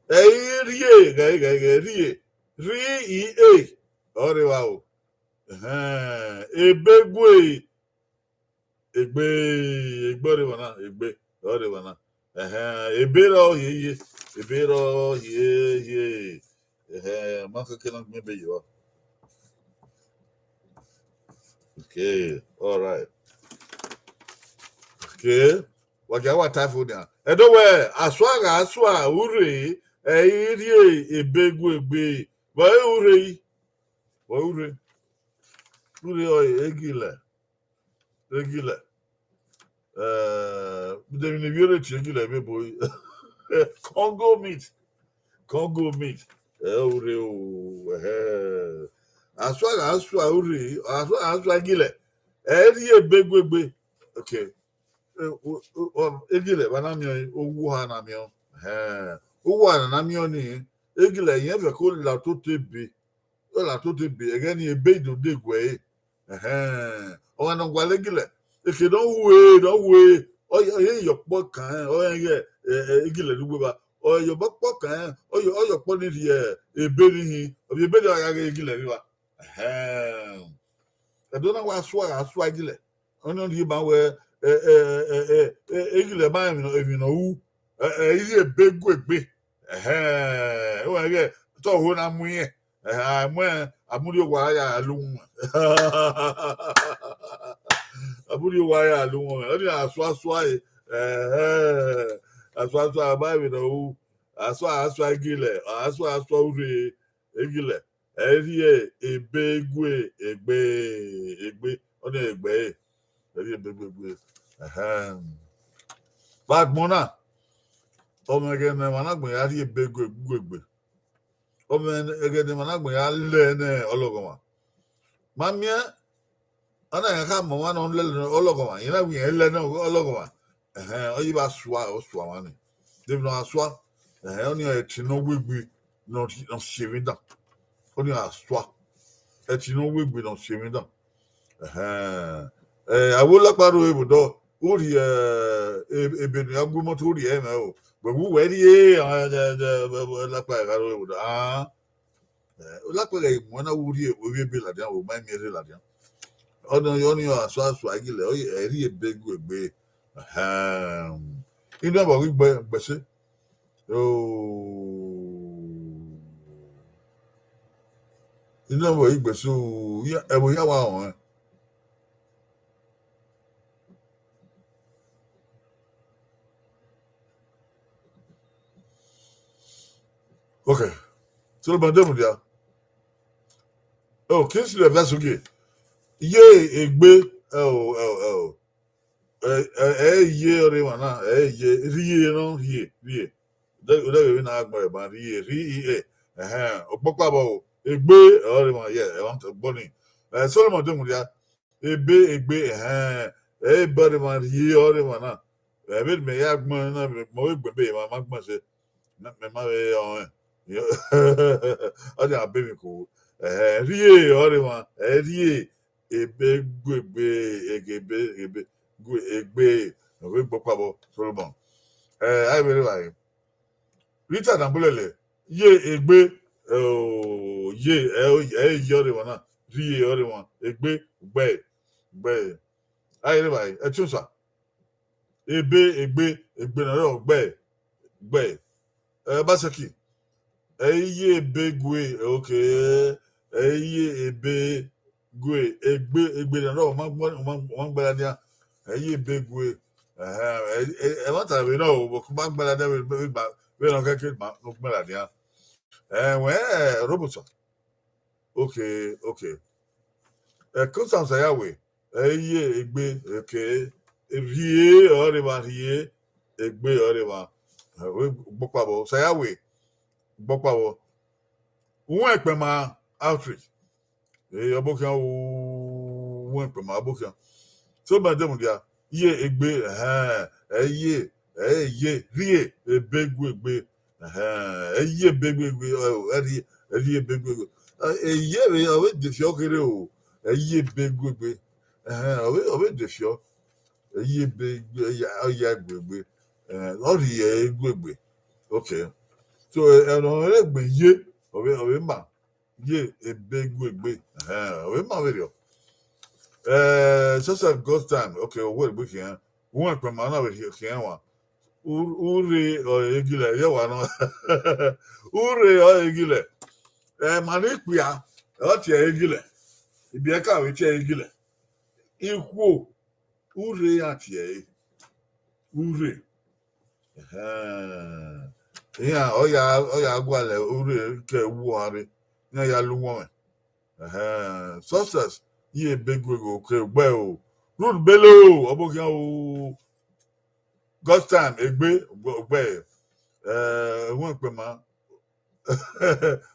Ẹ i rhie, ghẹ, ghẹ, ghẹ, rhie. Rhie, ọrọre emwa o. Ẹhẹn, ebegue egbe, egbe ọrọre emwa na, egbe ọrọre emwa na. Ẹhẹn, ebe rọ hie ye, ebe rọ hie ye. Ẹhẹn, ma keke na gbẹn ebe ye wa. Okay, all right. Okay, wa gia wa ta fo nia. Ẹdo wẹ, asua gha sua urre, ẹ i rhie ebegue egbe. Vbọ ẹ urre yi? Vbọ urre? Urre ọre egilẹ. Egilẹ. Eh, de emwi ne I vbiẹ rre tie egilẹ vbe ebo yi. Congo meat. Congo meat. Ẹ urre o, ẹhẹ. Asua gha sua urre, asua gha sua egilẹ. Ẹ rhie ebegue egbe. Okay. Eh, u-, u-, ọ, egilẹ vba na miẹn, owa na miẹn. Ẹhẹn. Owa na na miẹn ni, egilẹ irẹn fẹ ko la toto ebe. Ọ la toto ebe, ẹghẹ ni ebe do de guẹ ẹre. Ẹhẹn, ọmwa ne ọ gualọ egilẹ, eke ne ọ hu ẹre, ne ọ hu ẹre, ọ ye, ọ ye ye ọkpọ kan, ọ rẹn ighẹ, ẹ, ẹ, egilẹ ne uwu evba, ọ ye ọkpọ kan, ọ ye, ọ ye ọkpọ ni rhie ebe ni hin, ọ vbe ebe ni ọ gha ghe egilẹ vbe evba. Ẹhẹn. Ẹdo na wa sua, gha sua egilẹ. Ọni ọ rhie ma wẹ, ẹ, ẹ, ẹ, ẹ, ẹ, egilẹ ma emwi nọ, emwi nọ ru, ẹ, ẹ, i rhie ebe gu egbe. Ẹhẹn, wẹ ghẹ, te ọho na mu irẹn. Ẹhẹn, a mu, a mu rhie owa ya lu wọn. A mu rhie owa ya lu wọn. Ọni asua sua ẹre. Ẹhẹn, asua sua, a ma emwi nọ ru. Asua, asua egilẹ, asua, asua urre egilẹ. Ẹ rhie ebe gu egbe, egbe, ọni egbe ẹre. Ẹ rhie ebe gu egbe. Ẹhẹn. Vbe agbọn na, ọ mwẹ ẹghẹ ne emwa na gbẹn ya rhie ebe gu, gu egbe. Ọ mwẹ ẹghẹ ne emwa na gbẹn ya lẹ ne ọlọghọmwa. Ma miẹn, ọ na iran kha mọ ọmwa ne ọ lẹ ne ọlọghọmwa, iran na wẹ irẹn lẹ ne ọlọghọmwa. Ẹhẹn, ọ ye vbe asua, ọ sua ọmwa ni. De emwi ne ọ gha sua, ẹhẹn, ọni ẹtin ne ọ wegbe ne ọ, ne ọ si emwi dan. Ọni asua. Ẹtin ne ọ wegbe ne ọ si emwi dan. Ẹhẹn. Eh, avbe olakpa rre vbe odọ, u rhie, eh, ebe ne a gu imọto, u rhie ẹmwẹ o. Wẹ wu wẹ rhie, eh, eh, eh, olakpa gha rre vbe odọ. Ah. Eh, olakpa gha mu ẹn na, u rhie, u rhie ebe ladian, u ma miẹn rre ladian. Ọni, ọni asua, asua egilẹ, ọ ye, ẹ rhie ebe gu egbe. Ẹhẹn. Inu ẹvbo ghi gbe, gbe ẹse. Oh. Inu ẹvbo ghi gbe ẹse, oh, ya, ẹvbo hia wa rẹn. Okay. Solomon de mudia. Oh, Kingsley Ọviasogie. Ye egbe, ẹ o, ẹ o, ẹ o. Ẹ, ẹ, ẹ ye ọrọre emwa na, ẹ ye, rhie nọ, rhie, rhie. Odẹ, odẹ vbe na gba ẹban, rhie, rhie, ẹhẹn, ọkpọkpa vbọ o, egbe, ọrọre emwa, ye, ẹmwata ọgbọ ni. Eh, Solomon de mudia, ebe, egbe, ẹhẹn, ebe ọrọre emwa, rhie ọrọre emwa na. Ẹ vbe ne mẹ ya gbẹn na, mẹ vbe gbẹn ebe emwa ma gbẹn ẹse. Mẹ, mẹ ma vbe rẹn ọnrẹn. Ọ dia be emwi ko. Ẹhẹn, rhie ọrọre emwa, ẹ rhie ebe gu egbe, egbe, egbe, gu egbe, ọ vbe gbe ọkpa vbọ, Solomon. Ẹ, a i vbe rre evbare. Rita Nabulele, ye egbe, ẹ, o, ye, ẹ, o, ẹ, ye ọrọre emwa na, rhie ọrọre emwa, egbe, gbe, gbe. A i vbe rre evbare, Ẹtiọsa. Ebe, egbe, egbe ne ọ rrọọ, gbe, gbe. Ẹ, Obaseki, ẹ i ye ebe gue, okay, ẹ i ye ebe gue, egbe, egbe na ọ ma gbe, ọ ma, ọ ma gbe ladian. Ẹ i ye ebe gue. Ẹhẹn, ẹ, ẹ, ẹmwata vbe nọ o, ọ ma gbe ladian vbe, vbe, vbe, vbe nọ kẹkẹ ma, ọ gbe ladian. Ẹwẹn, ẹ, Robosa. Okay, okay. Ẹ, Constance Ayawe, ẹ i ye egbe, okay. Rhie ọreva, rhie egbe ọreva. Ẹ, wẹ gbọkpa vbọ, Sayawe, gbọkpa vbọ. Uwẹn Ekpẹma outreach. Ẹ, ọbokhian, uwẹn Ekpẹma ọbokhian. So ma de mudia, ye egbe, ẹhẹn, ẹ ye, ẹ ye, rhie ebe gue egbe. Ẹhẹn, ẹ ye ebe gue egbe, ẹ, ẹ rhie, ẹ rhie ebe gue egbe. Ẹ, ẹ ye vbe, ọ vbe defiọ kherhe o, ẹ ye ebe gue egbe. Ẹhẹn, ọ vbe, ọ vbe defiọ. Ẹ ye ebe gue, ẹ ya, ọ ya gue egbe. Ẹhẹn, ọ rhie gue egbe. Okay. So, ẹ, ẹmwẹ ne ọ rre egbe ye, ọ vbe, ọ vbe ma. Ye ebe gue egbe. Ẹhẹn, ọ vbe ma vberriọ. Eh, Joseph God's time. Okay, ọ wẹ egbe khian. Uwẹn Ekpẹma na vbe khian wa. U-, urre ọ egilẹ, ye wa nọ. Urre ọ egilẹ. Eh, ma ni kpia, ọ tie egilẹ. Ibiẹka vbe tie egilẹ. Ikhuo, urre iran tie ẹre. Urre. Ẹhẹn. Iran, ọ ya, ọ ya gualọ urre ke wu ọnre. Iran ya lu uwọnmwẹ. Ẹhẹn. Success, ye ebe gue egbe, okay, gbe o. Ruth Bello, ọbokhian o. God's time, egbe, gbe, gbe. Eh, Uwẹn Ekpẹma.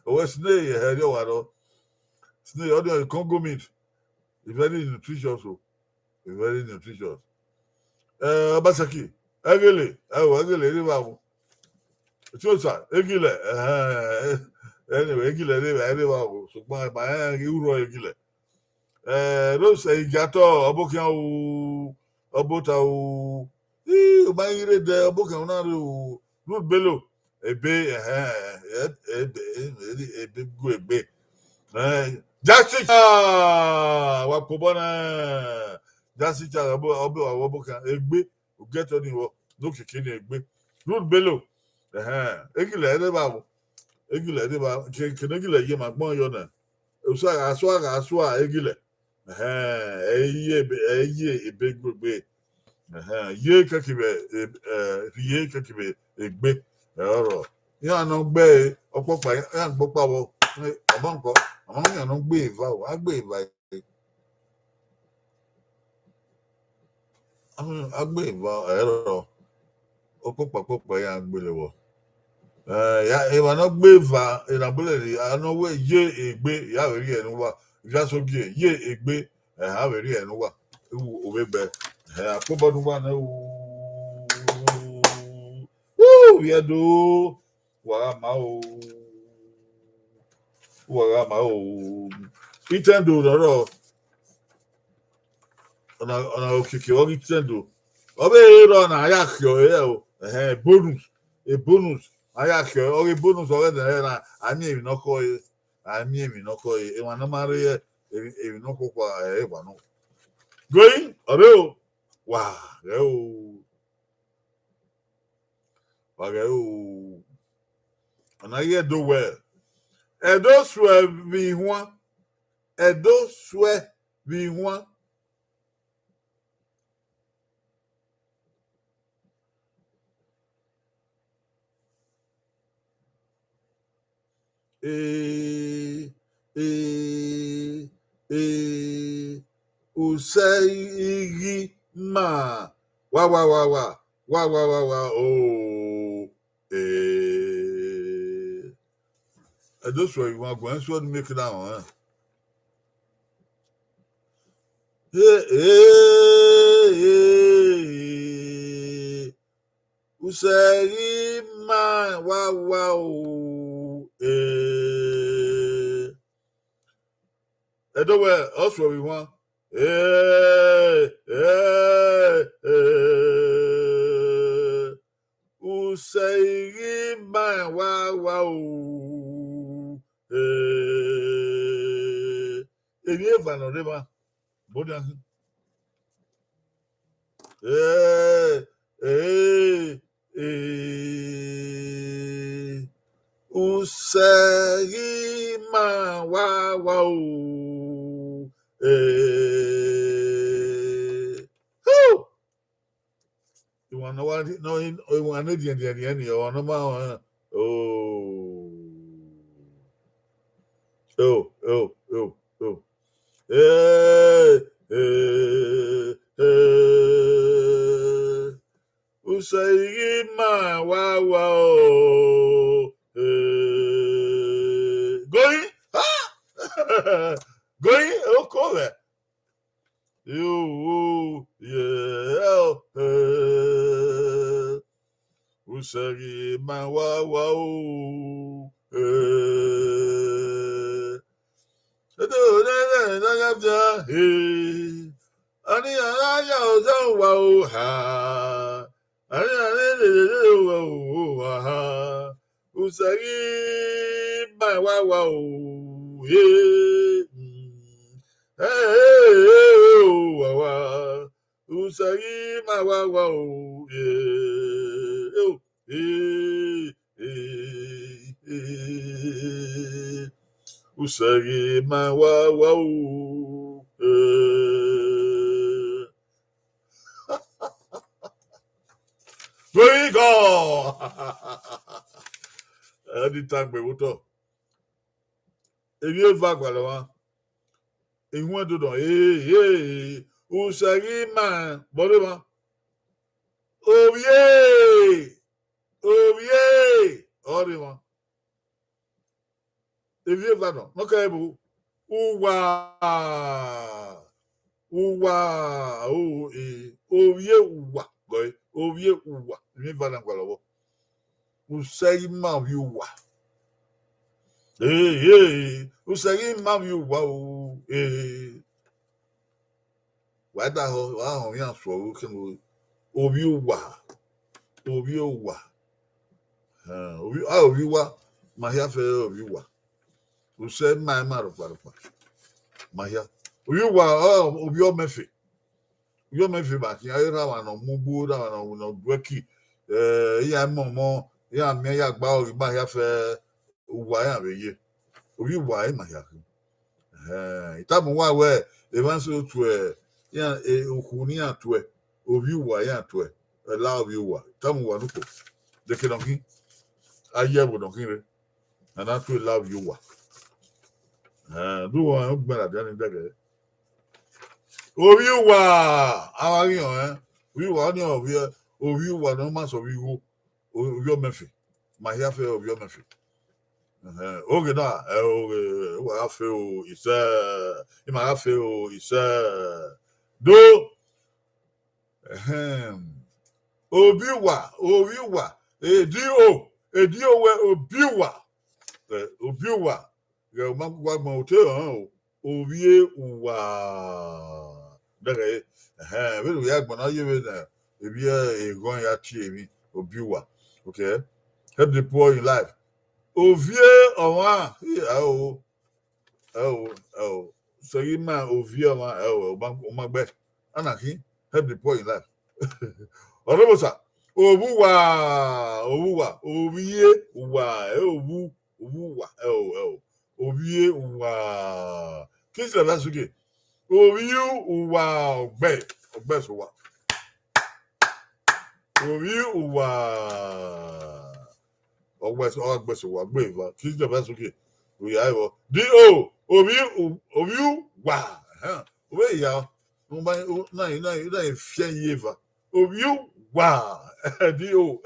Ọwẹ Snake, ẹhẹ, rhie wa rọ. Snake, ọ diọn Congo meat. It's very nutritious o. It's very nutritious. Eh, Obaseki, ẹghele, ẹ o, ẹghele rre evba o. Etiosa, egilẹ, ẹhẹn, anyway, egilẹ rre evba, rre evba o. Sokpan, ma rẹn ghi urrọ egilẹ. Eh, Rose Igiatọ, ọbokhian o, ọbota o. Ii, u ma ghi rre dẹ, ọbokhian na rre o. Ruth Bello, ebe, ẹhẹn, ebe, ebe, ebe gu egbe. Eh, Justice, ah, wa kpobọ na. Justice, ah, ọbọ, ọbọ, ọbokhian, egbe, u get on wọ, no keke ni egbe. Ruth Bello, ẹhẹn, egilẹ rre evba o. Egilẹ rre evba, ke, ke ne egilẹ ye ma gbọn yọ na. Osa gha sua, gha sua egilẹ. Ẹhẹn, ẹ i ye ebe, ẹ i ye ebe gu egbe. Ẹhẹn, ye kẹkẹ vbe, e, e, rhie kẹkẹ vbe egbe. Ẹ ọrọ. Iran nọ gbe ọkpọkpa, iran gbọkpa vbọ. Ọmọ nko, ọmọ iran nọ gbe eva o, a gbe eva. A gbe eva, ẹ rọ. Ọkpọkpa ọkpọkpa iran gbele vbọ. Eh, ya, emwa ne ọ gbe eva, erhan bọlẹ rre, a nọ wẹ ye egbe, ya vbe rhie ne uwa. Ivia Sogie, ye egbe, eh, a vbe rhie ne uwa. U, ovbe gbe, eh, akpobọ ne uwa nẹ, u, u, vbiẹ do, wa gha ma o, wa gha ma o. Itẹndo rọrọ, ọna, ọna okiekie vbe ọ ghi itẹndo. Ọ vbe rrọọ na, a ya khiọ ẹre o, ẹhẹn, bonus, e bonus, a ya khiọ, ọ ghi bonus, ọ ghẹ nẹ na, a miẹn emwi ne ọ khọ ẹre, a miẹn emwi ne ọ khọ ẹre, emwa ne ọ ma rre, emwi, emwi ne ọ khọ khua, ẹ, wa nọ. Going, ọre o, wa ghẹ o, wa ghẹ o, ọna ghi Ẹdo wẹ, Ẹdo suẹ vbe ihuan, Ẹdo suẹ vbe ihuan. E, e, e, usẹ ighi ma, wa, wa, wa, wa, wa, wa, wa, wa, o, e. Ẹdo suẹ vbe ihuan, guẹ suẹ ne make na họn, eh. He, he, he, he. Usẹ ghi ma, wa, wa, o, e. Ẹdo wẹ, ọ suẹ vbe ihuan. E, e, e. Usẹ ghi ma, wa, wa, o, e. Emwi eva ne ọ rre evba, bọdia hin. Eh, eh, eh. Usẹ ghi ma, wa, wa, o. Ọmwa ne ọ wa, ne ọ, ọmwa ne diẹndiẹndiẹn ni, ọmwa ne ọ ma rẹn. Oh. Oh, oh, oh, oh. Eh, eh, eh. Usẹ i ghi ma wa wa o. Eh. Going. Ha! Going. Oko vẹ. Yo, yeah, eh. Usẹ ghi ma wa wa o. Eh. Eto ne ne na ya bia, eh. Ani ara ya ozan wa o ha. Ani ara lele wa o ha. Usẹ ghi ma wa wa o, eh. Mm. Eh, eh, eh, eh, o wa wa. Usẹ ghi ma wa wa o, eh, eh, o, eh, eh, eh. Usẹ ghi ma wa wa o, eh. Glory God. Ẹni tangbe vbe otọ. Emwi eva gualọ mwa. Iwẹn dodọ, ee, ee, usẹ ghi ma, vbọrre mwa. Ovbi e, ovbi e, ọrre mwa. Emwi eva nọ, ne ọ kẹ ẹvbo, uwa, uwa, o, e, ovbi e uwa, gọe, ovbi e uwa, emwi eva na gualọ vbọ. Usẹ ghi ma ovbi uwa. Ee, ee, usẹ ghi ma ovbi uwa o, ee. Wa da họ, wa họn iran suọ vbe ukhin vbe ovbi uwa, ovbi uwa. Hẹn, ovbi, a, ovbi uwa, ma hia fẹ ovbi uwa. Usẹ ma ima rhọkpa rhọkpa. Ma hia. Ovbi uwa, ọ, ovbi ọmẹfe. Ovbi ọmẹfe ma khian, erha mwa ne ọ mu ugbo, erha mwa ne ọ, ne ọ duẹki, eh, iran mọmọ, iran miẹn ya gba ọghe ima hia fẹ uwa iran vbe ye. Ovbi uwa ima hia khin. Ẹhẹn, I tama uwa wẹẹ, emwa eso tuẹ, iran, e, okhuo ne iran tuẹ, ovbi uwa iran tuẹ, ẹ la ovbi uwa. I tama uwa nokhuo, deke nọ khin, a ye ẹvbo nọ khin rre, a na tuẹ la ovbi uwa. Ẹhẹn, do uwa rẹn ugbẹn ladian ni dẹgẹdẹ. Ovbi uwa, a wa ghi họn ẹn, ovbi uwa, ọnii ovbi, ovbi uwa ne ọ ma sẹ ovbi igho, ovbi ọmẹfe, ma hia fẹ ovbi ọmẹfe. Ẹhẹn, oghe na, ẹ, oghe, uwa gha fe o, isẹ, ima gha fe o, isẹ. Do, ẹhẹn, ovbi uwa, ovbi uwa, edi o, edi o wẹ ovbi uwa, ẹ, ovbi uwa, ghẹ u ma wa gbọn ote ọnrẹn o, ovbi e uwa. Dẹghẹ, ẹhẹn, vbene u ya gbọn na ye vbe ne evbi eghọn ya tie emwi, ovbi uwa. Okay. Help the poor in life. Ovbi e ọmwa, ẹ o, ẹ o, ẹ o. Sẹ ghi ma ovbi e ọmwa, ẹ o, u ma, u ma gbẹ. Ana khin, help the poor in life. Ọrọbosa, ovbi uwa, ovbi uwa, ovbi e uwa, ẹ ovbi, ovbi uwa, ẹ o, ẹ o. Ovbi e uwa. Kingsley Ọlasuke. Ovbi uwa, ọgbẹ, ọgbẹ sẹ uwa. Ovbi uwa. Ọgbẹ, ọgbẹ sẹ uwa, gbe eva. Kingsley Ọlasuke. Oya ẹvbo. D O, ovbi u, ovbi uwa. Ẹhẹn. Ovbi ya. Na, na, na fiẹ ye eva. Ovbi uwa. D O.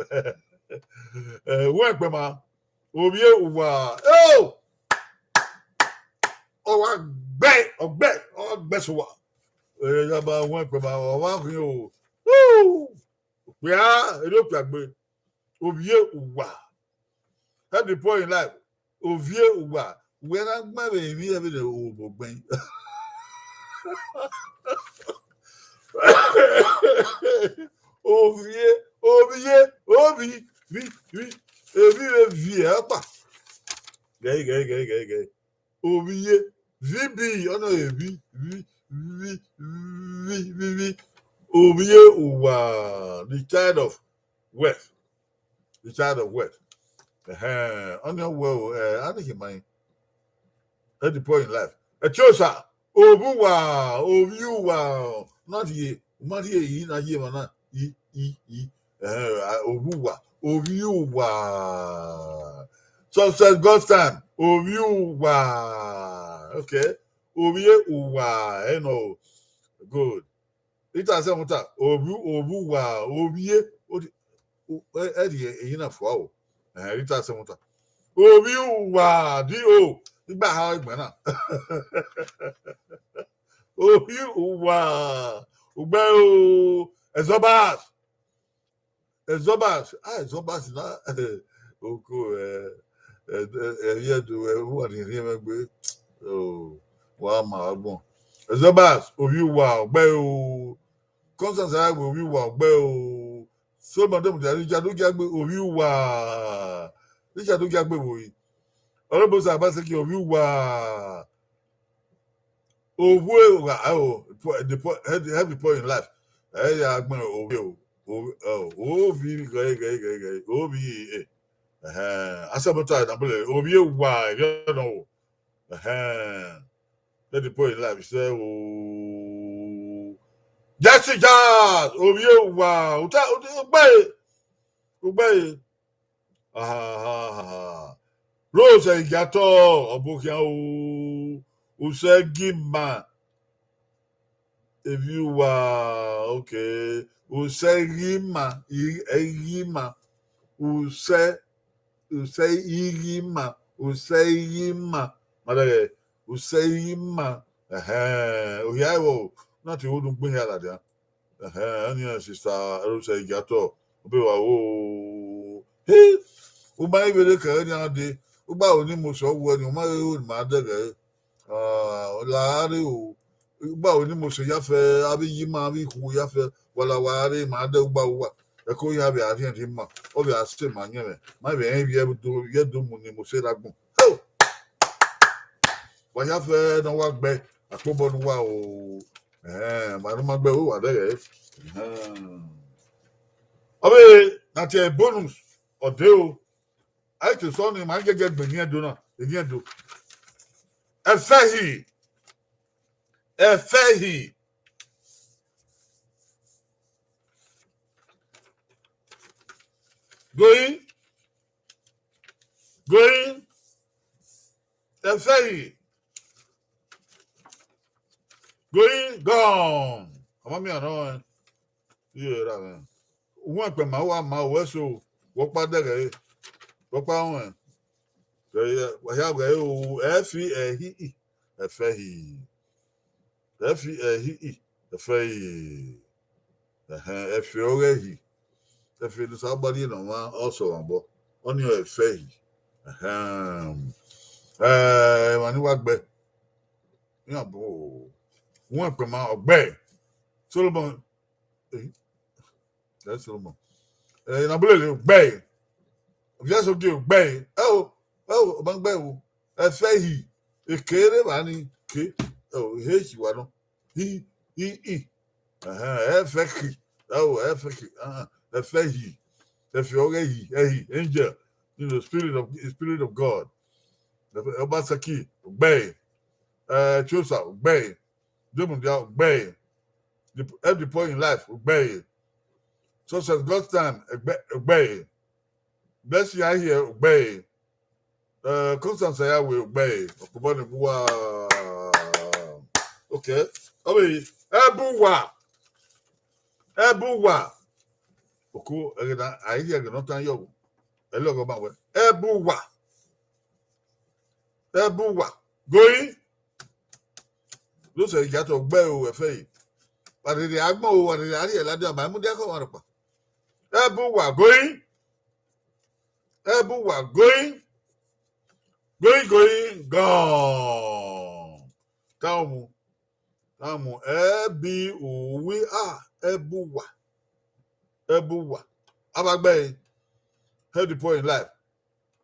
Eh, wẹ ẹgbẹ ma. Ovbi e uwa. Eo! Ọ wa gbẹ, ọ gbẹ, ọ gbẹ sẹ uwa. Eh, ya ba wẹ ẹgbẹ ma, ọ wa khin o. Woo! Okpia, erriọ okpia gbe. Ovbi e uwa. Help the poor in life. Ovbi e uwa. Wẹ na gbẹn vbe emwi ẹvbo ne o mu gbẹn. Ovbi e, ovbi e, ovbi, vi, vi. Emwi vbe viẹ ọkpa. Gẹi, gẹi, gẹi, gẹi, gẹi. Ovbi e, V B, ọ nọ emwi, vi, vi, vi, vi, vi. Ovbi e uwa, the child of wealth. The child of wealth. Ẹhẹn, ọnii ọ wẹ o, eh, a ni khin ma help the poor in life. Ẹtiosa, ovbi uwa, ovbi uwa, na rhie, u ma rhie yi na ye emwa na, yi, yi, yi. Ẹhẹn, a, Ovbi Uwa, Ovbi Uwa. Success God's time, Ovbi Uwa. Okay. Ovbi Uwa, ẹ nọ. Good. Rita Sẹmwata, Ovbi, Ovbi Uwa, Ovbi e, o di, o, ẹ, ẹ di eyi na fua o. Ẹhẹn, Rita Sẹmwata. Ovbi Uwa, di o, igba ha egbe na. Ovbi Uwa, ugbẹ o, Exobas. Exobas, ah, Exobas na, oko, eh, eh, eh, ẹvbiẹ do, eh, uwa ni rhie mwẹ gbe. Oh, wa ma agbọn. Exobas, Ovbi Uwa, ugbẹ o. Constance Ayawe, Ovbi Uwa, ugbẹ o. Solomon Demudia, Richard Ogiagbe, Ovbi Uwa. Richard Ogiagbe vbe oyi. Ọrọbosa Abaseki, Ovbi Uwa. Ovbi Uwa, oh, po-, the po-, head, head the point in life. Ẹ ya gbẹn ovbi o, ovbi, oh, ovbi gẹgẹ, gẹgẹ, gẹgẹ, ovbi e. Ẹhẹn, asẹmọta na bẹlẹ, Ovbi Uwa, ẹgẹ nọ o. Ẹhẹn. Head the point in life, sẹ o. Jesse Jazz, Ovbi Uwa, uta, uta, ugbẹ e. Ugbẹ e. Ahahaha. Rose Igiatọ, ọbokhian o, usẹ gi ma. Ovbi Uwa, okay. Usẹ gi ma, i, ẹ gi ma. Usẹ, usẹ i gi ma, usẹ i gi ma. Ma dẹghẹ, usẹ i gi ma. Ẹhẹn, ohia ẹvbo, na te wo nu gbẹn hia ladian. Ẹhẹn, ọni sister Rose Igiatọ, ọ be wa wo. He, u ma i vbe rre kẹrẹ nian dee, u gba ho ni mose ọghe ni, u ma rẹn ho ne ima dẹghẹ ẹre. Ah, la gha rre o, u gba ho ni mose ya fẹ, avbe iye ima, avbe ikhuo ya fẹ, wa la wa gha rre, ima dẹ u gba uwa. Ẹko ya vbe a rhiẹnrhiẹn ima, ọ vbe a sẹ ima yẹnmwẹ, ma vbe rẹn ivbi ẹdo, ivbi ẹdo mu ni mose rre agbọn. Ho! Wa ya fẹ ne ọ wa gbe akpobọ ne uwa o. Ẹhẹn, ma ne ọ ma gbe ẹre, wa dẹghẹ ẹre. Ẹhẹn. Ọ vbe na tie bonus, ọ de o. A i te sọ ni, ma gẹgẹ gbe eni Ẹdo na, eni Ẹdo. Ẹfẹhi. Ẹfẹhi. Going. Going. Ẹfẹhi. Going gone. Ọmọ mi àná ẹ. Iye ra mẹ. Uwẹn ẹkpẹ ma wa ma wẹ so. Wọkpa dẹghẹ. Wọkpa wọn. Wa ya ghe o, ẹfi ẹhi i. Ẹfẹhi. Ẹfi ẹhi i. Ẹfẹhi. Ẹhẹn, ẹfe ọghe ẹhi. Ẹfe ne Osanobua rhie ne ọmwa, ọ sẹ ọmwa obọ. Ọnii ọ ẹfẹhi. Ẹhẹn. Eh, emwa ni wa gbe. Iran bu wọn ẹkpẹ ma, ọ gbe. Solomon, eh, eh, Solomon. Eh, Nabulele, ọ gbe. Oviasogie, ọ gbe. Ẹ o, ẹ o, ọ ma gbe o. Ẹfẹhi. Ekere vba ni ke. Ẹ o, ehe si wa nọ. Hi, hi, hi. Ẹhẹn, ẹfẹhi. Ẹ o, ẹfẹhi. Ẹhẹn, ẹfẹhi. Ẹfe ọghe ẹhi, ẹhi, angel. You know, spirit of, spirit of God. Obaseki, ọ gbe. Eh, Chiosa, ọ gbe. Demudia, ọ gbe. The, every point in life, ọ gbe. Success God's time, ọ gbe, ọ gbe. Blessing I hear, ọ gbe. Eh, Constance Ayawe, ọ gbe. Ọkpobọ ni gu wa. Okay. Ọ vbe, Ẹbuwa. Ẹbuwa. Oko, ẹghẹ na, a i hear ẹghẹ ne ọ tan yọ. Ẹ lọghọ ma wẹ. Ẹbuwa. Ẹbuwa. Going. Losẹ Igiatọ gbe o, ẹfẹhi. Wa rhirhi agbọn o, wa rhirhi a rhie ladian, ma mudia khẹ ọmwa rhọkpa. Ẹbuwa going. Ẹbuwa going. Going, going, gone. Tamo. Tamo. Ẹbuwa. Ẹbuwa. Ẹbuwa. Abagbe. Head the point in life.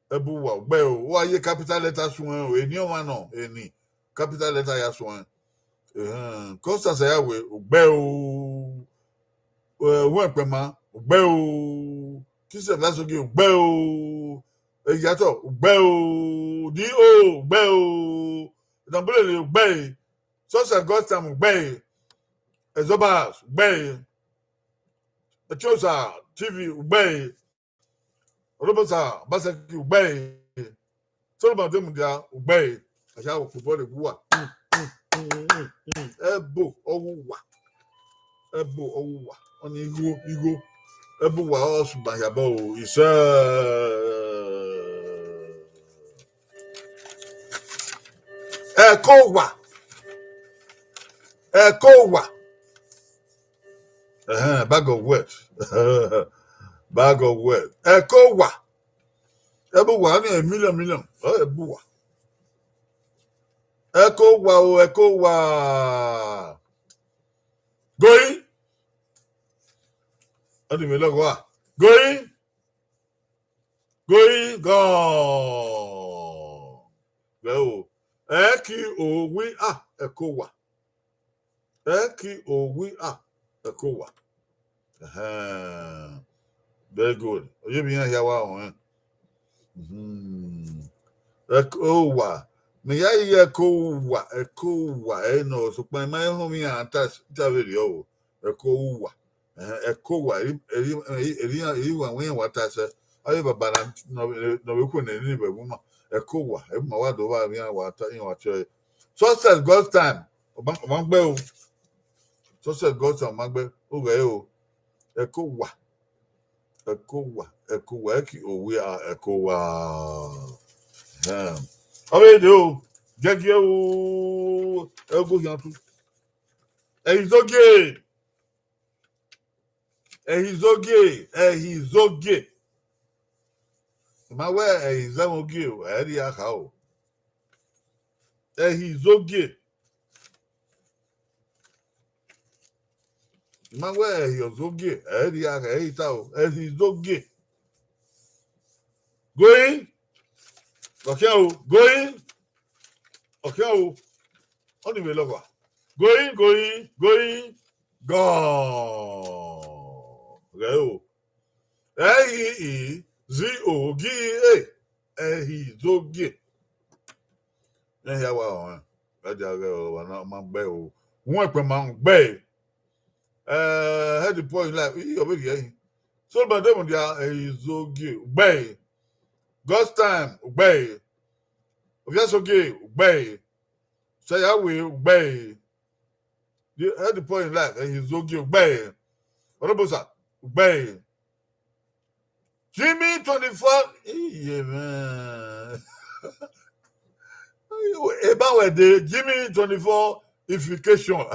Ẹbuwa, ọ gbe o, wa ye capital letter suẹn o, eni ọmwa nọ, eni capital letter ya suẹn. Ehẹn, Constance Ayawe, ọ gbe o, eh, Uwẹn Ẹkpẹma, ọ gbe o, Christian Oviasogie, ọ gbe o, Igiatọ, ọ gbe o, D O, ọ gbe o, Nabulele, ọ gbe, Success God's time, ọ gbe, Exobas, ọ gbe. Etiosa T V, ugbẹe. Ọrọbọsa Obaseki, ugbẹe. Solomon Ademudia, ugbẹe. A ya wo football rre vbe uwa. Ẹbo ọghe uwa. Ẹbo ọghe uwa. Ọni igho, igho. Ẹbo uwa ọ suma hia bọ o, isẹ. Ẹko uwa. Ẹko uwa. Ẹhẹn, bag of wealth. Bag of wealth. Ẹko uwa. Ẹbo uwa ni million, million. Ọ, ẹbo uwa. Ẹko uwa o, ẹko uwa. Goi. Ọni mẹ lọghọ a. Goi. Goi gọ. Vẹ o. Ẹki owi a, ẹko uwa. Ẹki owi a, ẹko uwa. Ẹhẹn. Very good. Oye vbe iran hia wa rẹn. Mhm. Ẹko uwa. Mẹ ya ye ẹko uwa, ẹko uwa, ẹ nọ, sokpan ima họn iran ta, ta vberriọ o. Ẹko uwa. Ẹhẹn, ẹko uwa, eri, eri, eri, eri, eri wa wẹn wa ta sẹ. Avbe baba na, nọ, nọ vbe khuẹ ne eni vbe ẹvbo ima. Ẹko uwa, ẹvbo ima wa do vba iran wa ta, iran wa tie ẹre. Success God's time. Ọ ma, ọ ma gbe o. Success God's time, ọ ma gbe. Oghẹ o. Ẹko uwa. Ẹko uwa, ẹko uwa, ẹki owi a, ẹko uwa. Ẹhẹn. Ọ vbe de o. Gẹgiẹ o. Ẹgo khian tu. Ẹhi Izogie. Ẹhi Izogie, Ẹhi Izogie. I ma wẹ Ẹhi Izẹmwẹ Ogie o, ẹ i rhie kha o. Ẹhi Izogie. I ma wẹ Ẹhi Ọzogie, ẹ i rhie kha, ẹ i ta o. Ẹhi Izogie. Goi. Ọ khian o, goi. Ọ khian o. Ọni vbe lọghọ a. Goi, goi, goi. Gọ. Ghẹ o. Ẹhi I Z O G I E. Ẹhi Izogie. Ẹhia wa ọnrẹn. Ẹ dia ghẹ ọmwa na ma gbe o. Uwẹn kpẹ ma gbe. Eh, head point life. Iyọ vbe rhie ẹhi. Solomon Ademudia, Ẹhi Izogie, ugbẹe. God's time, ugbẹe. Ovia Izogie, ugbẹe. Sayawe, ugbẹe. The head point life, Ẹhi Izogie, ugbẹe. Ọrọbosa, ugbẹe. Jimmy twenty-four, iye mwẹ. Eba wẹ de, Jimmy twenty-four ification.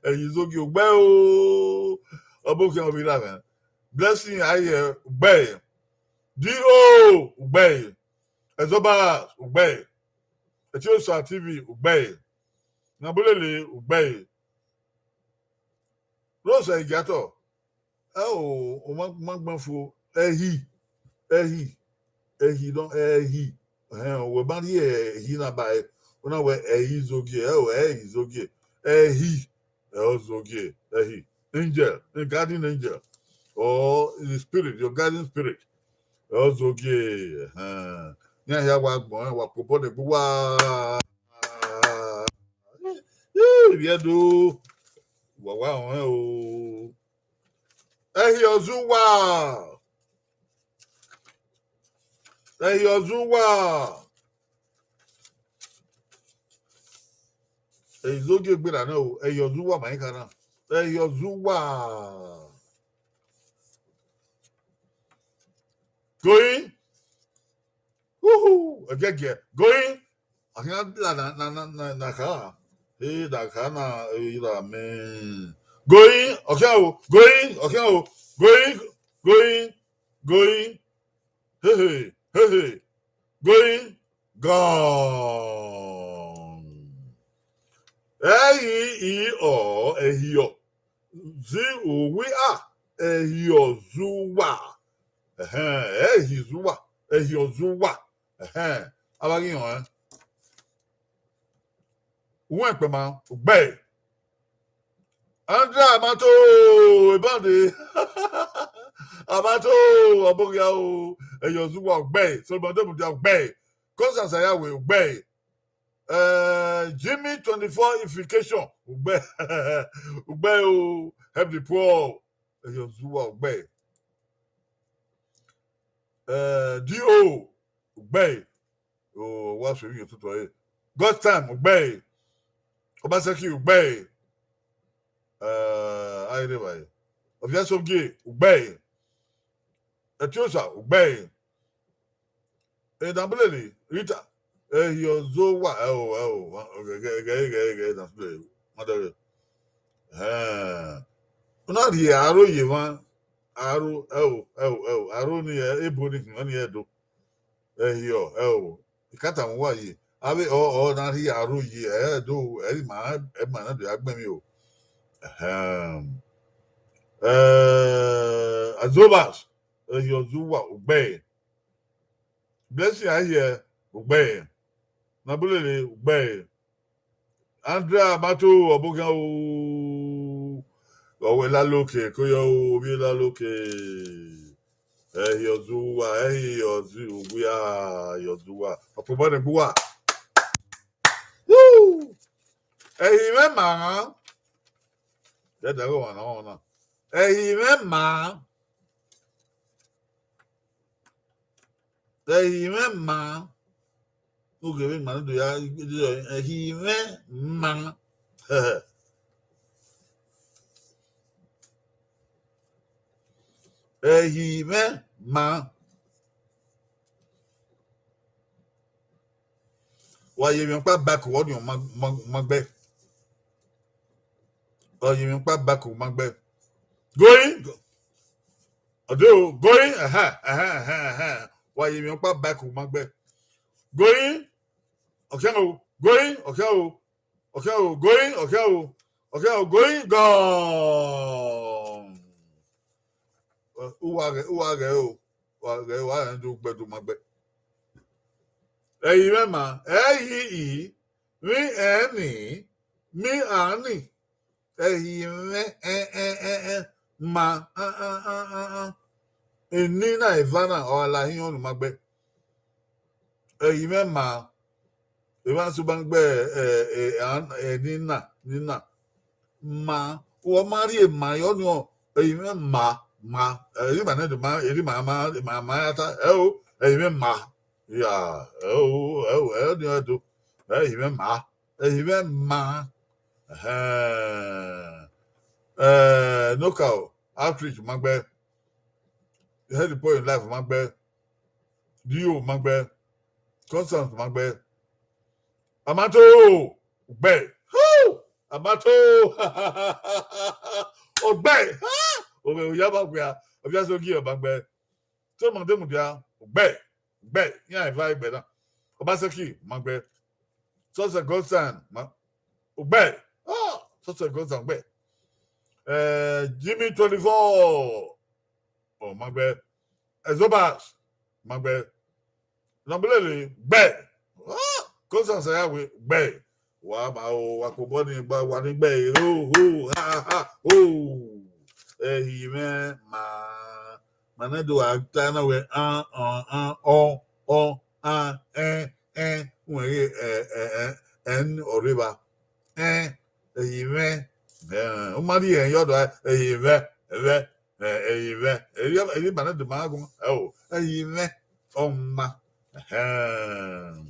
Ẹhi Izogie, ugbẹe o. Ọbo khian vbe ra mwẹ. Blessing Aye, ugbẹe. D O, ugbẹe. Ẹzọba, ugbẹe. Etiosa T V, ugbẹe. Nabulele, ugbẹe. Rose Igiatọ, ẹ o, ọ ma, ma gbẹn fo, Ẹhi, Ẹhi, Ẹhi nọ, Ẹhi. Ẹhẹn, wẹ ma rhie Ẹhi na ba ẹre, ọ na wẹ Ẹhi Izogie, ẹ o, Ẹhi Izogie, Ẹhi, ẹ o Izogie, Ẹhi. Angel, a guardian angel, or the spirit, your guardian spirit, ẹ o Izogie, ẹhẹn. Iran hia wa gbọn, wa kpobọ ne egbe uwa. Ivbi Ẹdo, wa wa rẹn o. Ẹhi Ọzuwa. Ẹhi Ọzuwa. Ẹhi Izogie gberra na o, Ẹhi Ọzuwa ma i kha na. Ẹhi Ọzuwa. Going. Uhu, ẹgẹgiẹ. Going. A khian la na, na, na, na, na kha. E da kha na, e ra mẹ. Going, ọ khian o, going, ọ khian o, going, going, going. Hehe, hehe. Going, gone. Ẹhi I O, Ẹhi O. Z O W A, Ẹhi Ọzuwa. Ẹhẹn, Ẹhi Izuwa, Ẹhi Ọzuwa. Ẹhẹn, a vbe ghi họn ẹn. Uwẹn kpẹ ma, ugbẹe. Andra Amato, ebande. Amato, ọbọghiaro, Ẹhi Ọzuwa, ugbẹe. Solomon Ademudia, ugbẹe. Constance Ayawe, ugbẹe. Eh, Jimmy twenty-four ification, ugbẹe. Ugbẹe o, help the poor. Ehi Ozuwa, ugbẹe. Eh, D O, ugbẹe. O, wa so emwi ototọ ẹre. God's time, ugbẹe. Obaseki, ugbẹe. Eh, a i rre evbare. Ọviẹsogie, ugbẹe. Etiosa, ugbẹe. Edabulele, Rita, Ehi Ozuwa, ẹo, ẹo, ghẹ, ghẹ, ghẹ, ghẹ, ghẹ, Edabulele, ma dẹghe. Ẹhẹn. U na rhie aro ye emwa, aro, ẹo, ẹo, ẹo, aro ni, ebo ni khin, ọnii ẹdo. Ẹhiọ, ẹo, I ka tama uwa ye. Avbe ọ, ọ na rhie aro ye, ẹ do, ẹ i ma, ẹ ma na do ya gbẹn emwi o. Ẹhẹn. Eh, Azobas, Ehi Ozuwa, ugbẹe. Blessing Ahiẹ, ugbẹe. Nabulele, ugbẹe. Andrea Mato, ọbokhian o, ọ wẹ laloke, ko yọ o, ovbi laloke. Ehi Ozuwa, Ehi Ozuwa, Ehi Ozuwa. Ọkpobọ ne gbuwa. Woo! Ehi mwẹ ma. Dẹdẹ ghe ọmwa na, ọmwa na. Ehi mwẹ ma. Ehi mwẹ ma. Oghẹ vbe ma ne do ya, ehi mwẹ ma. Ehi mwẹ ma. Wa ye emwi ọkpa back, wẹ ọnii ma, ma, ma gbẹ. Wa ye emwi ọkpa back, ma gbẹ. Going. Ọdẹ o, going. Ẹhẹn, ẹhẹn, ẹhẹn, ẹhẹn. Wa ye emwi ọkpa back, ma gbẹ. Going. Ọkhian o, going. Ọkhian o, ọkhian o, going. Ọkhian o, ọkhian o, going. Gone. Uwa ghẹ, uwa ghẹ o. Wa ghẹ, wa rẹn do gbẹdo ma gbẹ. Ehi mwẹ ma, ẹhi i, vbi ẹni, mi ani. Ehi mwẹ, ẹ, ẹ, ẹ, ẹ, ma, a, a, a, a, a. Eni na eva na, ọ la hin ọnii ma gbẹ. Ehi mwẹ ma, emwa sẹ ma gbẹ, ẹ, ẹ, a, eni na, ni na. Ma, wẹ ọ ma rhie ma yọ niọn, ehi mwẹ ma, ma, eri ma nẹ do ma, eri ma, ma, ma, ma ya ta, ẹ o, ehi mwẹ ma, ya, ẹ o, ẹ o, ẹ o, ni ẹ do, ehi mwẹ ma, ehi mwẹ ma, ẹhẹn, ẹ, Knockout, Outreach ma gbẹ, Head Point Life ma gbẹ, D O ma gbẹ, Constance ma gbẹ, Amato, ugbẹe. Hu! Amato. Ugbẹe. Ha! Ovbe Oya ma gbẹ a. Ovbi Asogie ma gbẹ. Solomon Demudia, ugbẹe. Ugbẹe. Iran eva egbe na. Obaseki ma gbẹ. Success Godson, ma, ugbẹe. Ah, Success Godson, ugbẹe. Eh, Jimmy twenty-four. Ọ ma gbẹ. Ezobas, ma gbẹ. Nọbulele, gbẹ. Ah, Constance ya we, gbẹ. Wa ma o, wa kobọ ni gba, wa ni gbẹ, ho, ho, ha, ha, ho. Ehi mwẹ ma, ma nẹ do a ta na wẹ, an, an, an, ọ, ọ, an, ẹn, ẹn, wẹ ghe, ẹ, ẹ, ẹ, ẹn, ọ rre evba. Ẹn, ehi mwẹ, ẹn, u ma rhie ẹn yọ dọ, ehi mwẹ, ẹvẹ. Eh, ehi mwẹ, ehi, ehi ma nẹ do ma guan, ẹ o, ehi mwẹ, ọ ma. Ẹhẹn.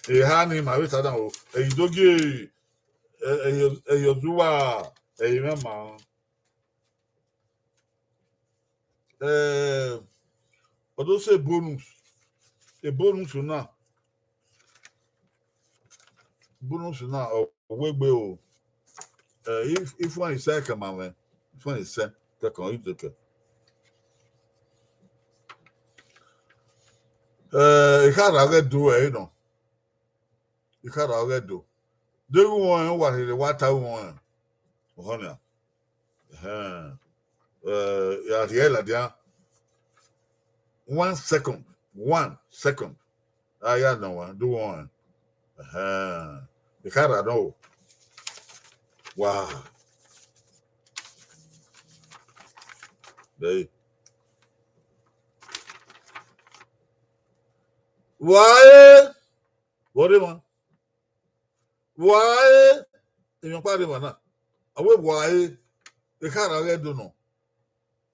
Eha ni ma vbe ta dan o, ehi dogie, eh, ehi, ehi Ozuwa, ehi mwẹ ma. Eh, ọ do sẹ bonus, bonus na, bonus na, ọ wegbe o. Eh, if, if one is second, my man, if one is second, second, you take it. Eh, I can't get do it, you know. I can't get do. They won't, what they want, I won't. Ohana. Ẹhẹn. Eh, ya rhie ladian. One second. One second. A ya nọ wa, do one. Ẹhẹn. I can't know. Wow. Hey. Why? What do you want? Why? Emwi ọkpa rre emwa na. A wẹ why? I can't get do no.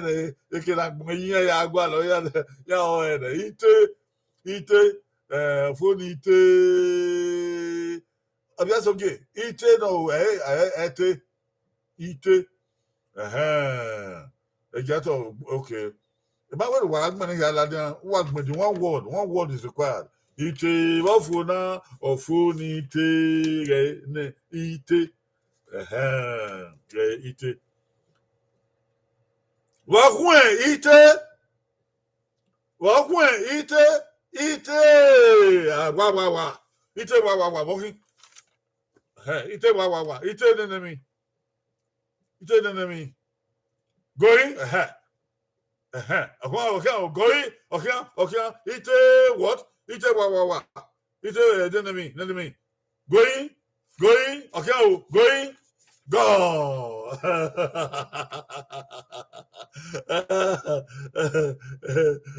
ẹnẹ, eke na gbẹn iran ya gualọ, ya, ya ọ ẹnẹ. Ite, ite, eh, fo ni ite. Ọviasoghe, ite nọ, ẹ, ẹ, ẹ te. Ite. Ẹhẹn. Ẹja tọ, okay. Ẹ ma wẹ wa gbẹn ne ya ladian, wa gbẹn the one word, one word is required. Ite, vbe ọ fo na, ọ fo ni ite, ghẹ nẹ, ite. Ẹhẹn, ghẹ ite. Vbe ọ khuẹn ite, vbe ọ khuẹn ite, ite, ah, wa, wa, wa. Ite wa, wa, wa, vbe ọ khin. Ẹhẹn, ite wa, wa, wa. Ite nene mi. Ite nene mi. Going, ẹhẹn. Ẹhẹn. Ọkhian, ọkhian, going, ọkhian, ọkhian. Ite what? Ite wa, wa, wa. Ite, eh, nene mi, nene mi. Going, going, ọkhian o, going, gone.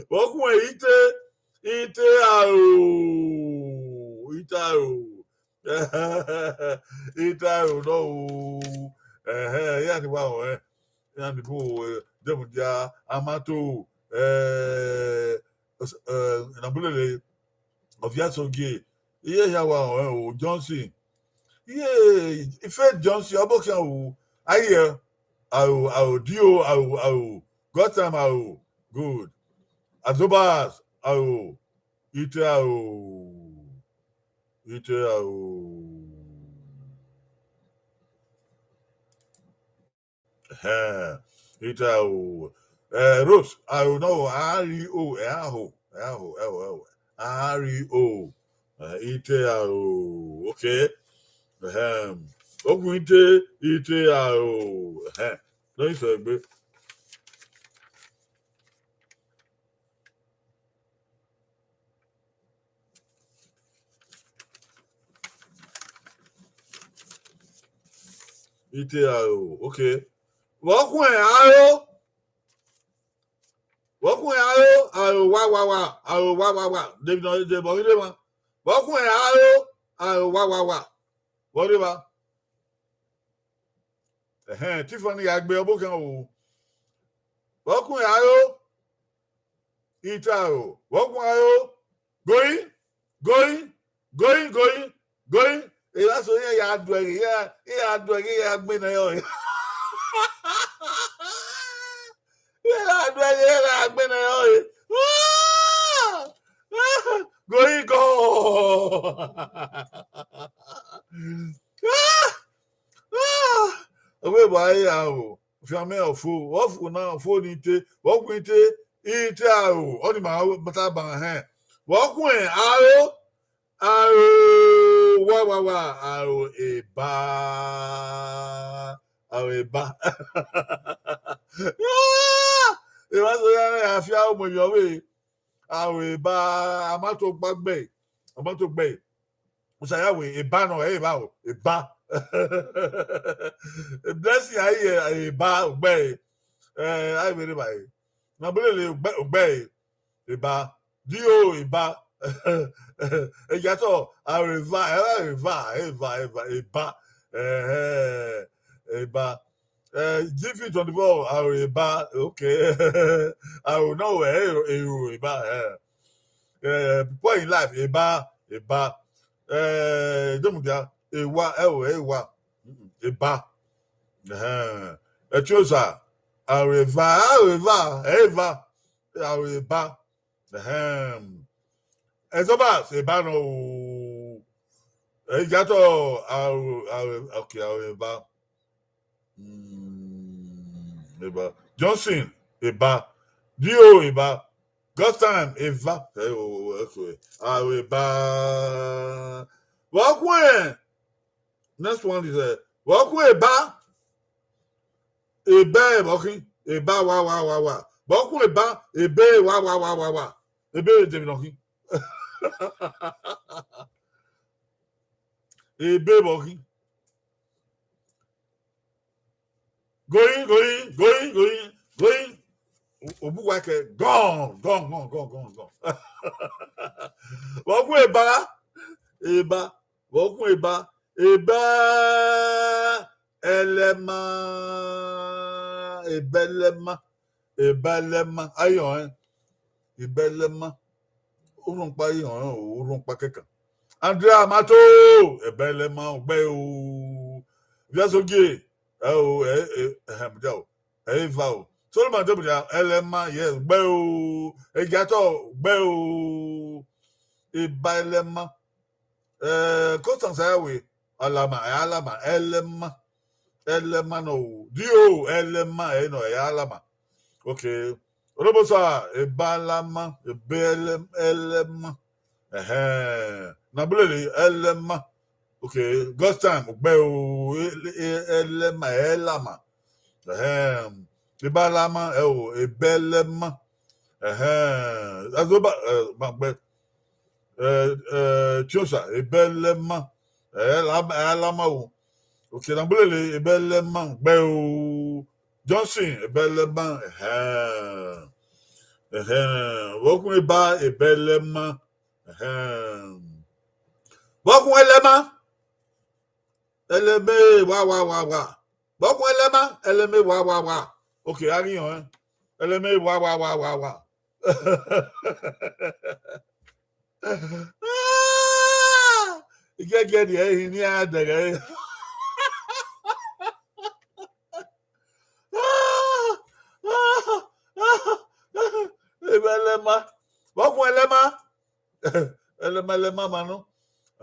Vbe ọ khuẹn ite, ite aro, ite aro. Ite aro nọ o. Ẹhẹn, iran ni wa họn ẹn. Iran ni bun, eh, demudia, amato, eh, eh, na bulele, Ọviasoghe. Iye hia wa họn ẹn o, Johnson. Iye, Faith Johnson, ọbokhian o. Aye, aro, aro, dio, aro, aro. Got time, aro. Good. Azobas, aro. Ite aro. Ite aro. Ẹhẹn, I te aro. Eh, Rose, aro nọ, a ri o, ẹ a ho, ẹ a ho, ẹ ho, ẹ ho. A ri o. Eh, I te aro. Okay. Ẹhẹn. Okun I te, I te aro. Ẹhẹn. Nọ I sẹ egbe. I te aro, okay. Vbe ọ khuẹn aro? Vbe ọ khuẹn aro? Aro wa wa wa, aro wa wa wa. David, David, David, David. Vbe ọ khuẹn aro? Aro wa wa wa. Vbe ọ rre evba? Ẹhẹn, Tiffany ya gbe ọbokhan o. Vbe ọ khuẹn aro? I te aro. Vbe ọ khuẹn aro? Going, going, going, going, going. Evba so iran ya duẹghe, iran ya duẹghe, iran ya gbe nẹ ọre. Iran ya duẹghe, iran ya gbe nẹ ọre. Going, go. Ọ vbe vba aro. Fianmwẹ ọfo, ọfo na, ọfo ni te, vbe ọ khuẹn te, I te aro, ọni ma ta ban hẹn. Vbe ọ khuẹn aro, aro wa wa wa, aro eba, aro eba. Evba so ya mwẹ afia ọmọ emwi ọvbehe, aro eba, a ma to gba gbe, a ma to gbe. Osa ya wẹ eba nọ, ẹ i vba o, eba. Blessing a i ye eba, ugbẹre. Eh, a i vbe rre evbare. Na bun lele ugbẹre, eba. D O, eba. Egiatọ, aro eva, aro eva, eva, eva, eba. Eh, eba. Eh, G V twenty-four, aro eba, okay. Aro nọ wẹ, ero, ero, eba, eh. Eh, point in life, eba, eba. Eh, demudia, ewa, ẹ o, ewa. Mm, eba. Eh, Etiosa, aro eva, aro eva, eva. Aro eba. Ehem. Ezobas, eba nọ o. Egiatọ, aro, aro, okay, aro eba. Mm, eba. Johnson, eba. D O, eba. God's time, eba. Eh, o, o, okay. Aro eba. Vbe ọ khuẹn. Next one is, eh, vbe ọ khuẹn eba. Eba vbe ọ khin, eba wa wa wa wa. Vbe ọ khuẹn eba, ebe wa wa wa wa wa. Ebe vbe de emwi ne ọ khin. Ebe vbe ọ khin. Going, going, going, going, going. O-, obuwa kẹ, gone, gone, gone, gone, gone, gone. Vbe ọ khuẹn eba, eba. Vbe ọ khuẹn eba, eba ẹlẹma, eba ẹlẹma, eba ẹlẹma, ayọn ẹn, eba ẹlẹma, orhunmwuda ayọn ẹn o, orhunmwuda kẹkan. Andrea Mato, eba ẹlẹma, ugbẹre o, Viasogie, ẹ o, ẹ, ẹ, ẹhẹn, mudia o, ẹ i vba o. Solomon Demudia, ẹlẹma, yes, ugbẹre o, Egiatọ, ugbẹre o, eba ẹlẹma. Eh, Constance Ayawe, Alama, ẹ Alama, ẹlẹma, ẹlẹma nọ o. D O, ẹlẹma, ẹ nọ, ẹ Alama. Okay. Orobosa, eba ẹlẹma, ebe ẹlẹ-, ẹlẹma. Ẹhẹn. Na bulele, ẹlẹma. Okay. God's time, ugbẹre o, e-, e-, ẹlẹma, ẹ Alama. Ẹhẹn. Eba ẹlẹma, ẹ o, ebe ẹlẹma. Ẹhẹn. Azoba, eh, ma gbe. Eh, eh, Tiosa, ebe ẹlẹma. Eh, Alama, Alama o. Okay, na bulele, ebe ẹlẹma, ugbẹre o. Johnson, ebe ẹlẹma, ẹhẹn. Ẹhẹn. Vbe ọ khuẹn eba, ebe ẹlẹma. Ẹhẹn. Vbe ọ khuẹn ẹlẹma. Ẹlẹma wa wa wa wa. Vbe ọ khuẹn ẹlẹma, ẹlẹma wa wa wa. Okay, a ghi họn ẹn. Ẹlẹma wa wa wa wa wa. Igẹgẹ ni ẹ hin ne a dẹghẹ. Ebe ẹlẹma. Vbe ọ khuẹn ẹlẹma? Ẹlẹma, ẹlẹma ma nọ.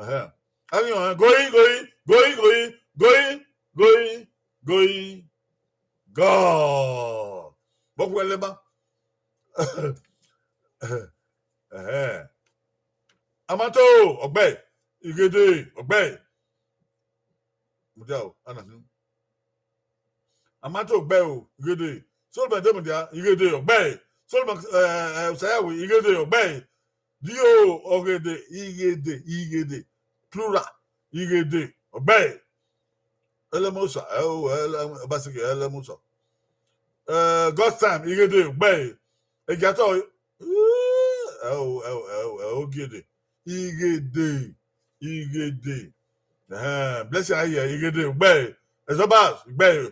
Ẹhẹn. A ghi họn ẹn, going, going, going, going, going, going, going. God. Vbọ khuẹ Ẹlẹma? Ẹhẹn. Amato, ọ gbe ẹe. Ighede, ọ gbe ẹe. Mudia o, ana hin. Amato, ọ gbe ẹe o, Ighede. Solomon Demudia, Ighede, ọ gbe ẹe. Solomon, eh, eh, Osayawe, Ighede, ọ gbe ẹe. D O, Ọghede, Ighede, Ighede, plural, Ighede, ọ gbe ẹe. Ẹlẹma Osa, ẹ o, Ẹlẹma, Obaseki, Ẹlẹma Osa. Eh, God's time, Ighede, ọ gbe ẹe. Egiatọ, ẹ o, ẹ o, ẹ o, ẹ o, Ighede, Ighede, Ighede. Ẹhẹn, Blessing Aye, Ighede, ọ gbe ẹe. Exobas, ọ gbe ẹe.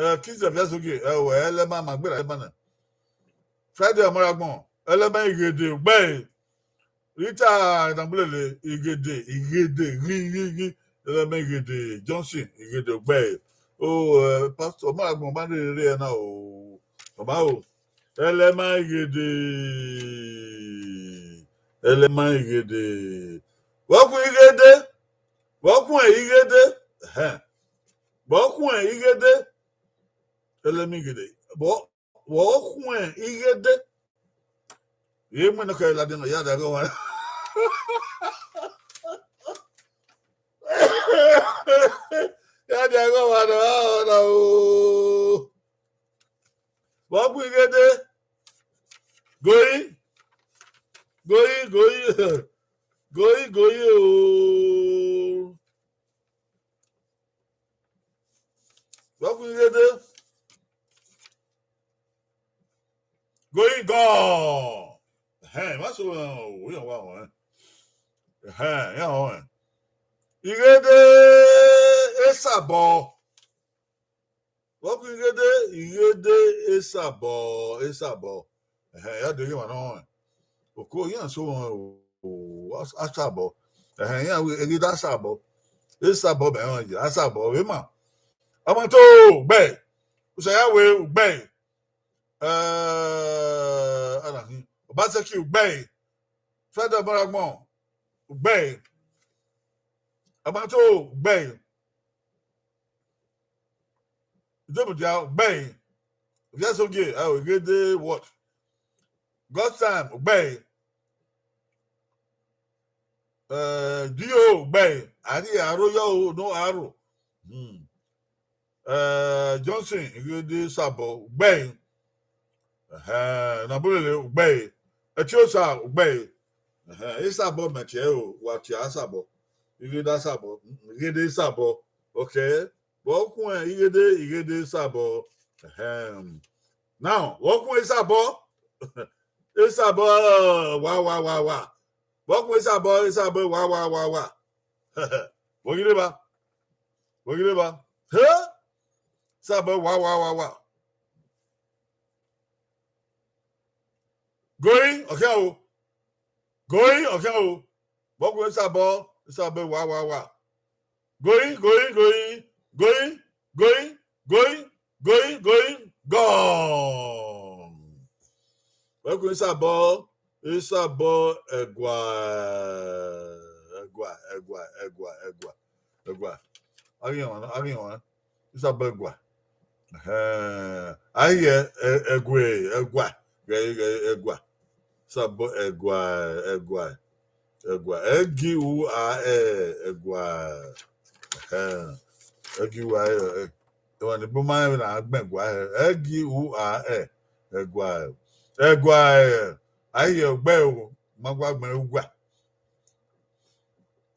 Eh, Kingsley Afiasogie, ẹ o, Ẹlẹma, ma gberra Ẹlẹma na. Friday Ọmọragbọn, Ẹlẹma Ighede, ọ gbe ẹe. Rita Enagbulele, Ighede, Ighede, ghi, ghi, ghi. Ẹlẹma Ighede, Johnson, Ighede, ọ gbe ẹe. O, eh, Pastor Ọmọragbọn ma rherhe rre ẹna o. Ọ ma o. Ẹlẹma Ighede, Ẹlẹma Ighede. Vbọ khuẹ Ighede, vbọ khuẹ Ighede, ẹhẹn. Vbọ khuẹ Ighede, Ẹlẹma Ighede. Vbọ, vbọ khuẹ Ighede. Ye mu nọ kẹ ladian, ya da gọ wa. Ya da gọ wa nọ, a, ọ na o. Vbọ khuẹ Ighede. Goi. Goi, goi. Goi, goi o. Vbọ khuẹ Ighede. Goi gọ. Ẹhẹn, ma so, o, iran wa họn, ẹhẹn, iran họn. Ighede Esabọ. Vbọ khuẹ Ighede, Ighede Esabọ, Esabọ. Ẹhẹn, ya deghẹ emwa ne ọ họn. Oko iran so họn o, o, As-, Asabọ. Ẹhẹn, iran wẹ Ighede Asabọ. Esabọ mẹ họn ye, Asabọ vbe ma. Amato, ọ gbe ẹe. Osayawe, ọ gbe ẹe. Eh, ana hin. Obaseki, ọ gbe ẹe. Friday Ọmọragbọn, ọ gbe ẹe. Amato, ọ gbe ẹe. Ijemudia, ọ gbe ẹe. Oviasogie, ẹ o, Ighede what? God's time, ọ gbe ẹe. Eh, D O, ọ gbe ẹe. Ari aro yọ o, no aro. Hmm. Eh, Johnson, Ighede Esabọ, ọ gbe ẹe. Ẹhẹn, Enagbulele, ọ gbe ẹe. Ẹtiosa, ọ gbe ẹe. Ẹhẹn, Esabọ mẹ tie o, wa tie Asabọ. Ighede Asabọ, Ighede Esabọ. Okay. Vbọ khuẹ Ighede, Ighede Esabọ. Ẹhẹn. Now, vbọ khuẹ Esabọ. Esabọ, wa, wa, wa, wa. Vbọ khuẹ Esabọ, Esabọ, wa, wa, wa, wa. Vbọ ghi rre ba? Vbọ ghi rre ba? He? Esabọ, wa, wa, wa, wa. Goi, ọ khian o. Goi, ọ khian o. Vbọ khuẹ Esabọ, Esabọ, wa, wa, wa. Goi, goi, goi, goi, goi, goi, goi, goi, gone. Vbọ khuẹ Esabọ, Esabọ, ẹgua, ẹgua, ẹgua, ẹgua, ẹgua, ẹgua. A ghi họn, a ghi họn. Esabọ ẹgua. Ẹhẹn. A ghi ẹ, ẹ, ẹgua, ẹgua, ghẹ, ghẹ, ẹgua. Esabọ ẹgua, ẹgua, ẹgua. Ẹ gi u a ẹ, ẹgua. Ẹhẹn. Ẹ gi u a ẹ, ẹ, emwa ni bu ma rẹn vbe na gbẹn ẹgua ẹ. Ẹ gi u a ẹ, ẹgua. Ẹgua ẹ, a ghi ẹ, ọ gbe ẹe o, ma gua gbẹn ẹe, ọ gua.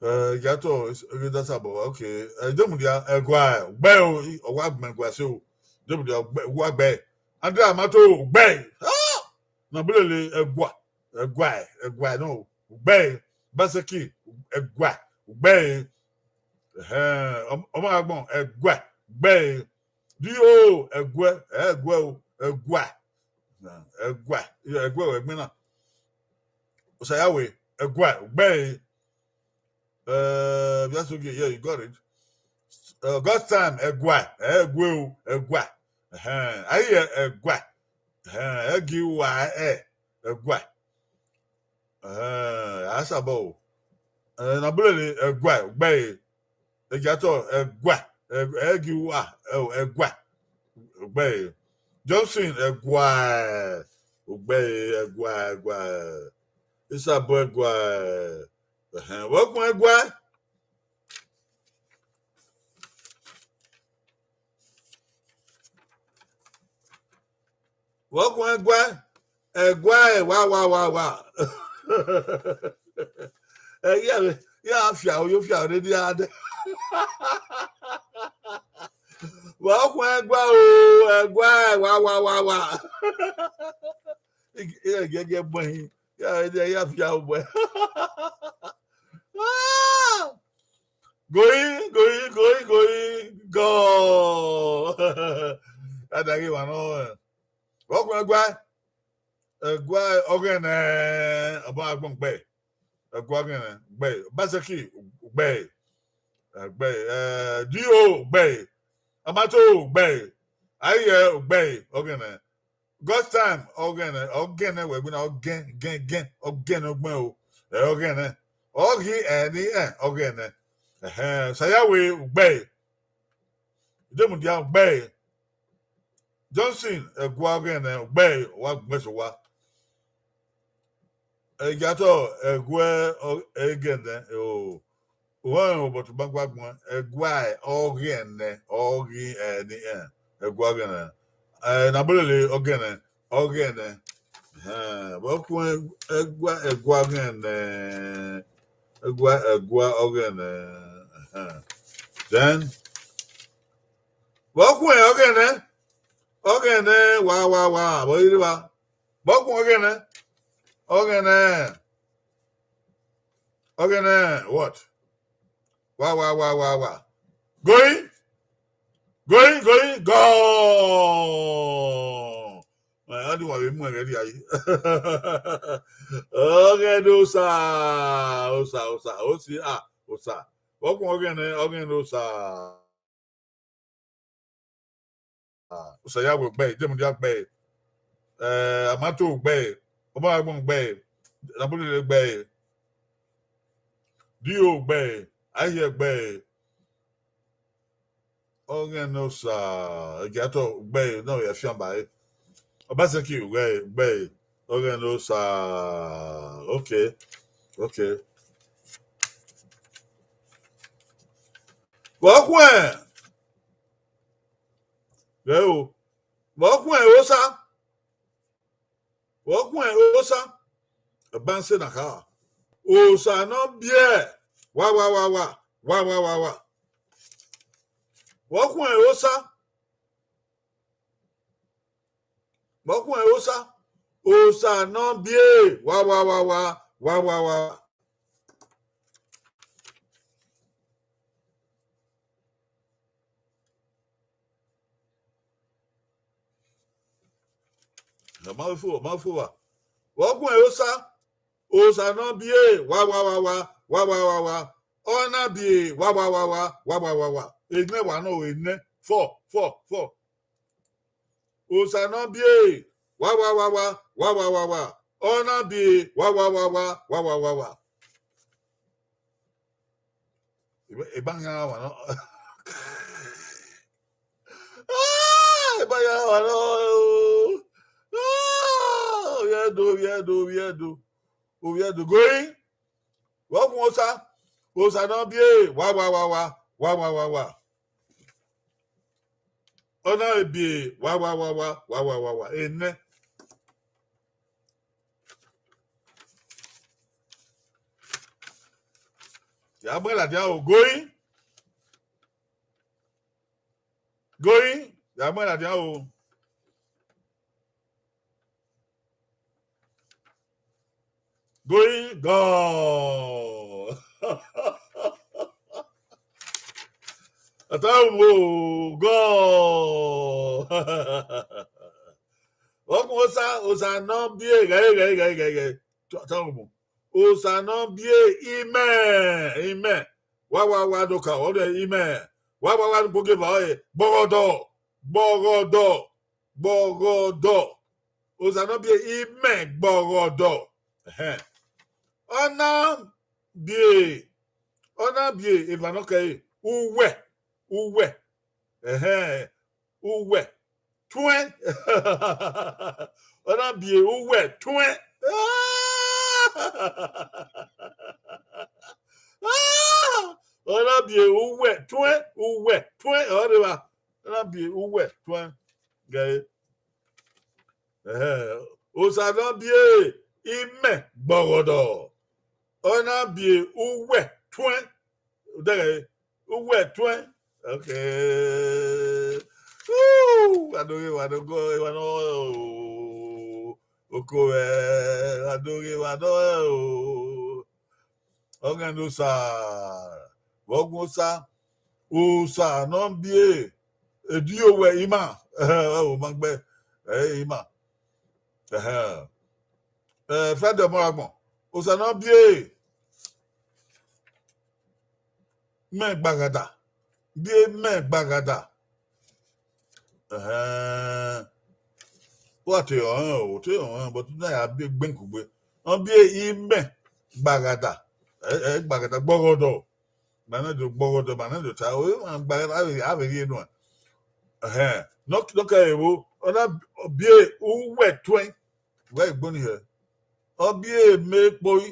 Eh, Egiatọ, Ighede Asabọ, okay. Eh, Ijemudia, ẹgua, ọ gbe ẹe o, ọ wa gbẹn ẹgua ẹse o. Ijemudia, ọ gbe, ọ wa gbe ẹe. Andrew Amato, ọ gbe ẹe. Ah! Enagbulele, ẹgua, ẹgua, ẹgua nọ, ọ gbe ẹe. Obaseki, ẹgua, ọ gbe ẹe. Ẹhẹn, Ọm-, Ọmọragbọn, ẹgua, ọ gbe ẹe. D O, ẹgua, ẹgua o, ẹgua. Ẹgua, ẹgua ẹgbẹn na. Osayawe, ẹgua, ọ gbe ẹe. Eh, Oviasogie, yeah, you got it. Eh, God's time, ẹgua, ẹgua o, ẹgua. Ẹhẹn, a ghi ẹ, ẹgua. Ẹhẹn, ẹ gi u a ẹ, ẹgua. Ẹhẹn, Asabọ o. Eh, Enagbulele, ẹgua, ọ gbe ẹe. Egiatọ, ẹgua, ẹ, ẹ gi u a, ẹ o, ẹgua. Ugbẹe. Johnson, ẹguae. Ugbẹe, ẹguae, ẹguae. Isabọ, ẹguae. Ẹhẹn, vbe ọ khuẹn ẹguae? Vbe ọ khuẹn ẹguae? Ẹguae, wa, wa, wa, wa. Ẹ, ya, ya fia, yo fia, ne dia dẹ. Vbe ọ khuẹn ẹguae o, ẹguae, wa, wa, wa, wa. Ẹ, ẹ, gẹgẹ bọ hin. Ya, ya, ya fia obọ. Goi, goi, goi, goi, gọ. Ada ghi wa nọ. Vbe ọ khuẹn ẹguae? Ẹguae ọghẹnẹ, ọba agbọn ugbẹe. Ẹguae ọghẹnẹ, ugbẹe. Obaseki, ugbẹe. Ẹguae, eh, D O, ugbẹe. Amato, ugbẹe. Aiyẹ, ugbẹe, ọghẹnẹ. God's time, ọghẹnẹ, ọghẹnẹ wẹ gbe na, ọgẹn, gẹn, gẹn, ọghẹnẹ ọgbẹn o. Ẹ, ọghẹnẹ. Ọ ghi ẹ ni ẹ, ọghẹnẹ. Ẹhẹn, Sayawe, ugbẹe. Idemudia, ugbẹe. Johnson, ẹguae ọghẹnẹ, ugbẹe, wa gbẹn sẹ owa. Ẹgiatọ, ẹguae ọ-, ẹghẹnẹ, o, uwẹ rẹn obọ tobangba gbọn, ẹguae ọghẹnẹ, ọ ghi ẹ ni ẹ, ẹguae ọghẹnẹ. Ẹ, ne a bolele ọghẹnẹ, ọghẹnẹ. Ẹhẹn, vbe ọ khuẹn ẹguae, ẹguae ọghẹnẹ, ẹguae, ẹguae ọghẹnẹ. Ẹhẹn. Then, vbe ọ khuẹn ọghẹnẹ, ọghẹnẹ, wa, wa, wa, vbe ọ rre evba? Vbe ọ khuẹn ọghẹnẹ? Ọghẹnẹ. Ọghẹnẹ, what? Wa, wa, wa, wa, wa. Goi. Goi, goi, gọ. Ẹ, a di wa vbe mu ẹghẹ rhia yi. Ọghẹnẹ Osa, Osa, Osa, Osi, ah, Osa. Vbe ọ khuẹn ọghẹnẹ, ọghẹnẹ Osa. Osayawe ugbẹe, Idemudia ugbẹe, eh, Amato ugbẹe, Ọbọnrẹngbọn ugbẹe, Nabulele ugbẹe, D O ugbẹe, Ahiẹ ugbẹe, Ọghẹnẹ Osa, Ẹgiatọ ugbẹe, nọ ya fian ba ẹre. Obaseki ugbẹe, ugbẹe, Ọghẹnẹ Osa. Okay, okay. Vbe ọ khuẹn, ghẹ o, vbe ọ khuẹn Osa, vbe ọ khuẹn Osa, ẹban sẹ na kha, Osa ne ọ biẹ, wa, wa, wa, wa, wa, wa, wa, wa. Vbe ọ khuẹn Osa, vbe ọ khuẹn Osa, Osa ne ọ biẹ, wa, wa, wa, wa, wa, wa, wa. Ọ ma fo, ọ ma fo wa. Vbe ọ khuẹn Osa, Osa ne ọ biẹ, wa, wa, wa, wa, wa, wa, wa, wa. Ọ na biẹ, wa, wa, wa, wa, wa, wa, wa, wa. Enẹ wa nọ, enẹ. Four, four, four. Osa ne ọ biẹ, wa, wa, wa, wa, wa, wa, wa, wa. Ọ na biẹ, wa, wa, wa, wa, wa, wa, wa, wa. Eba, eba yan wa nọ. Ah, eba yan wa nọ. Ah, ovbi Ẹdo, ovbi Ẹdo, ovbi Ẹdo. Ovbi Ẹdo, goi. Vbe ọ khuẹn Osa, Osa ne ọ biẹ, wa, wa, wa, wa, wa, wa, wa, wa. Ọ na biẹ, wa, wa, wa, wa, wa, wa, wa, wa. Enẹ. Ya mu ladian o, goi. Goi, ya mu ladian o. Goi, gọ. Ata umo, gọ. Ọ khuẹn Osa, Osa ne ọ biẹ, ghẹ, ghẹ, ghẹ, ghẹ, ghẹ. Ata umo. Osa ne ọ biẹ, imẹ, imẹ. Wa, wa, wa, do ka, ọ rẹ imẹ. Wa, wa, wa, do gbogie eva ọre. Gbọghọdọ, gbọghọdọ, gbọghọdọ. Osa ne ọ biẹ, imẹ gbọghọdọ. Ẹhẹn. Ọ na biẹ, ọ na biẹ, eva ne ọ kẹre, uwẹ, uwẹ. Ẹhẹn, uwẹ. tuẹn. Ọ na biẹ uwẹ tuẹn. Ọ na biẹ uwẹ tuẹn, uwẹ tuẹn, ọ rre evba. Ọ na biẹ uwẹ tuẹn. Gẹe. Ẹhẹn, Osa ne ọ biẹ imẹ gbọghọdọ. Ọ na biẹ uwẹ tuẹn. Dẹghẹ, uwẹ tuẹn. Okay. Woo, wa do ghe, wa do ghe, wa do, oko vbe, wa do ghe, wa do, o. Ọghe ne Osa, vbe ọ gu Osa, Osa ne ọ biẹ, ediowẹ ima, ọ ma gbe, ẹ, ima. Ẹhẹn. Ẹ, Friday ọmọ agbọn, Osa ne ọ biẹ, mẹ gbaghada, biẹ mẹ gbaghada. Ẹhẹn. Wa te ọnrẹn o, te ọnrẹn, but na ya biẹ gbenkugbe. Ọ biẹ imẹ gbaghada, ẹ, ẹ, gbaghada, gbọghọdọ. Ma na do gbọghọdọ, ma na do ta, o, ma gbaghada, a vbe, a vbe rhie nuẹn. Ẹhẹn. Nọ, nọ kẹ evo, ọ na biẹ uwẹ tuẹn, wẹ egbe ni hẹ. Ọ biẹ mẹ kpoi.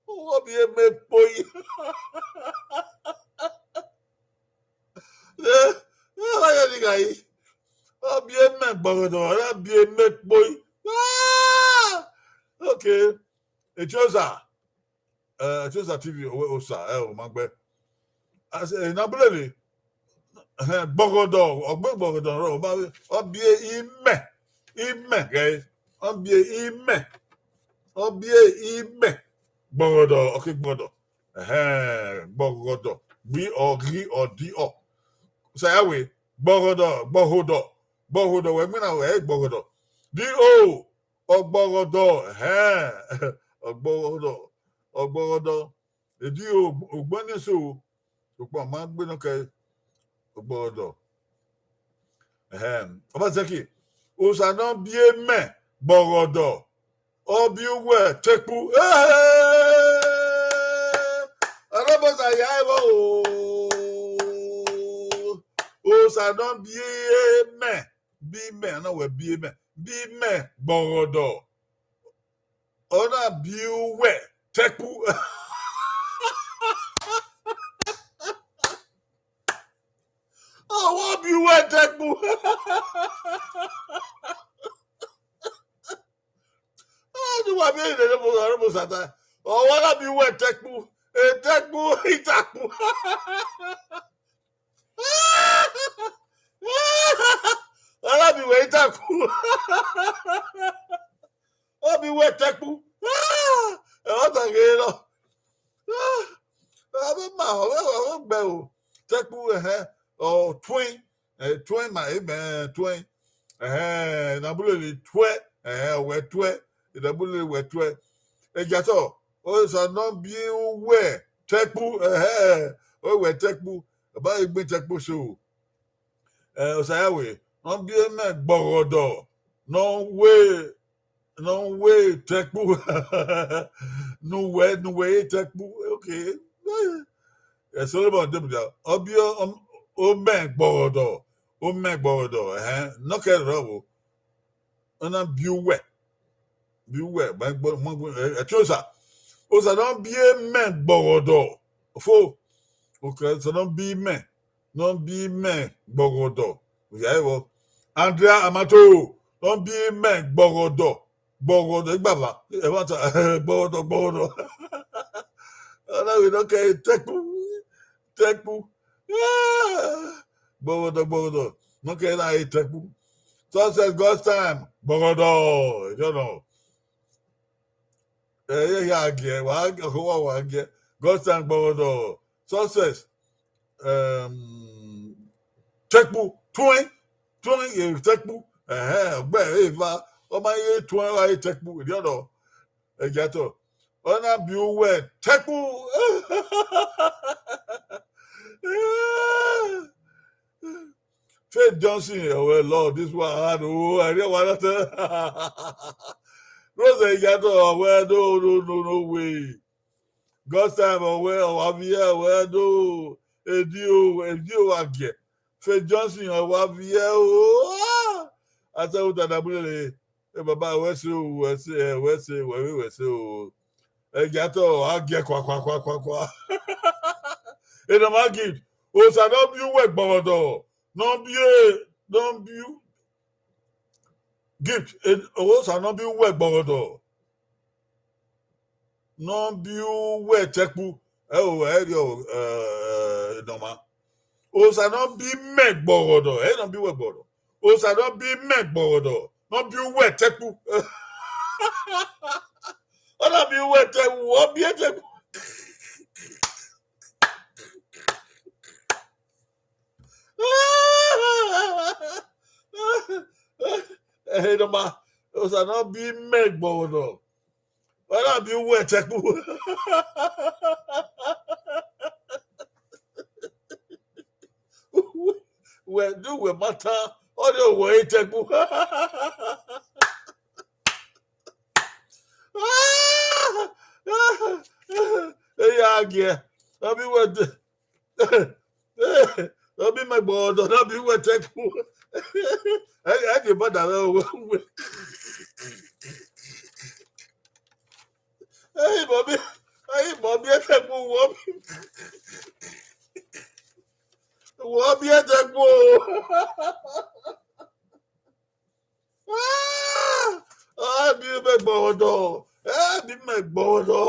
Ọ biẹ mẹ kpoi. Ẹ, ẹ, wa ya ni gha yi. Ọ biẹ mẹ gbọghọdọ, ọ na biẹ mẹ kpoi. Ah! Okay. Etiosa. Ẹ, Etiosa T V, o, Osa, ẹ, ọ ma gbe. As, ẹ, na bulele. Ẹhẹn, gbọghọdọ, ọ gbe gbọghọdọ rọ, ọ ma, ọ biẹ imẹ, imẹ, guys. Ọ biẹ imẹ. Ọ biẹ imẹ. Gbọghọdọ, okay, gbọghọdọ. Ẹhẹn, gbọghọdọ. Gbi ọ, ghi ọ, di ọ. Osa ya wẹ, gbọghọdọ, gbọhodọ. Gbọhodọ, wẹ gbinna wẹ, ẹ, gbọghọdọ. D O, ọgbọghọdọ, ẹhẹn. Ọgbọghọdọ, ọgbọghọdọ. Edi o, ogbẹn ni eso, sokpan ọ ma gbe nọ kẹ ọgbọghọdọ. Ẹhẹn, Obaseki, Osa ne ọ biẹ mẹ gbọghọdọ, ọ biẹ uwẹ tekpu. Ẹhẹn! Ọrọbọsa ya ẹvbo o. Osa ne ọ biẹ mẹ, biẹ mẹ, ọ na wẹ biẹ mẹ, biẹ mẹ gbọghọdọ. Ọ na biẹ uwẹ tekpu. Ọ wa biẹ uwẹ tekpu. Ọ ni wa biẹ ẹre ne mo, ne mo sata. Ọ wa na biẹ uwẹ tekpu. Etekpu, itakpu. Ọ na biẹ uwẹ itakpu. Ọ biẹ uwẹ tekpu. Ẹ, ọ ta ghe nọ. Avbe ma, ọ vbe, ọ vbe gbe o. Tekpu, ẹhẹn, ọ tuẹn, ẹ, tuẹn ma, ẹ, mẹ tuẹn. Ẹhẹn, na bulele tuẹ, ẹhẹn, wẹ tuẹ, na bulele wẹ tuẹ. Egiatọ, Osa ne ọ biẹ uwẹ tekpu, ẹhẹn, ọ wẹ tekpu, ọ ba gbe tekpu so. Ẹ, Osa ya wẹ, ne ọ biẹ mẹ gbọghọdọ, ne ọ wẹ, ne ọ wẹ tekpu, ne uwẹ, ne uwẹ ye tekpu. Okay. Ẹ, Solomọn de mudia, ọ biẹ, ọ, ọ mẹ gbọghọdọ, ọ mẹ gbọghọdọ, ẹhẹn, nọ kẹ rrọọ vbo. Ọ na biẹ uwẹ, biẹ uwẹ, ma gbe, ma gbe, ẹ, Etiosa. Osa ne ọ biẹ mẹ gbọghọdọ. Fo. Okay, Osa ne ọ biẹ mẹ, ne ọ biẹ mẹ gbọghọdọ. Oya ẹvbo. Andrea Amato, ne ọ biẹ mẹ gbọghọdọ. Gbọghọdọ, igbava, ẹ wa ta, gbọghọdọ, gbọghọdọ. Ọ na wẹ ne ọ kẹ tekpu, tekpu. Gbọghọdọ, gbọghọdọ. Ne ọ kẹ na re tekpu. Success, God's time, gbọghọdọ. You know. Ẹ, ye ya giẹ, wa, wa, wa giẹ. God's time, gbọghọdọ. Success. Um, tekpu, tuẹn, tuẹn, ye tekpu. Ẹhẹn, ọgbẹ eva, ọ ma ye tuẹn, wa ye tekpu, erriọ nọ. Egiatọ. Ọ na biẹ uwẹ tekpu. Faith Johnson, oh, well, Lord, this one hard. Oh, I didn't want to. Rose Egiatọ, oh, well, no, no, no, no way. God's time, oh, well, oh, I'm here, well, no. Edio, edio wa giẹ. Faith Johnson, ọ wa viẹ o. Asẹ uta da bulele. E baba, wẹ se o, wẹ se, ẹ, wẹ se, wẹ vbe wẹ se o. Ẹ gia tọ, a giẹ kwa, kwa, kwa, kwa, kwa. Enọma Gift, Osa ne ọ biẹ uwẹ gbọghọdọ, ne ọ biẹ, ne ọ biẹ u-, Gift, e, Osa ne ọ biẹ uwẹ gbọghọdọ, ne ọ biẹ uwẹ tẹkpu, ẹ o, ẹ rriọ, ẹ, ẹ, Enọma. Osa ne ọ biẹ imẹ gbọghọdọ, ẹ ne ọ biẹ uwẹ gbọghọdọ. Osa ne ọ biẹ imẹ gbọghọdọ, ne ọ biẹ uwẹ tẹkpu. Ọ na biẹ uwẹ tẹkpu, ọ biẹ tẹkpu. Enọma, Osa ne ọ biẹ imẹ gbọghọdọ, ọ na biẹ uwẹ tẹkpu. Wẹ, do wẹ ma tan, ọ de wẹ tẹkpu. Eya giẹ, ọ biẹ uwẹ te-, ọ biẹ imẹ gbọghọdọ, ọ na biẹ uwẹ tẹkpu. Ẹ, ẹ deba da vbe uwẹ. Ẹi mọ biẹ, ẹi mọ biẹ tẹkpu, wọ biẹ, wọ biẹ tẹkpu o. A biẹ imẹ gbọghọdọ, ẹ biẹ imẹ gbọghọdọ,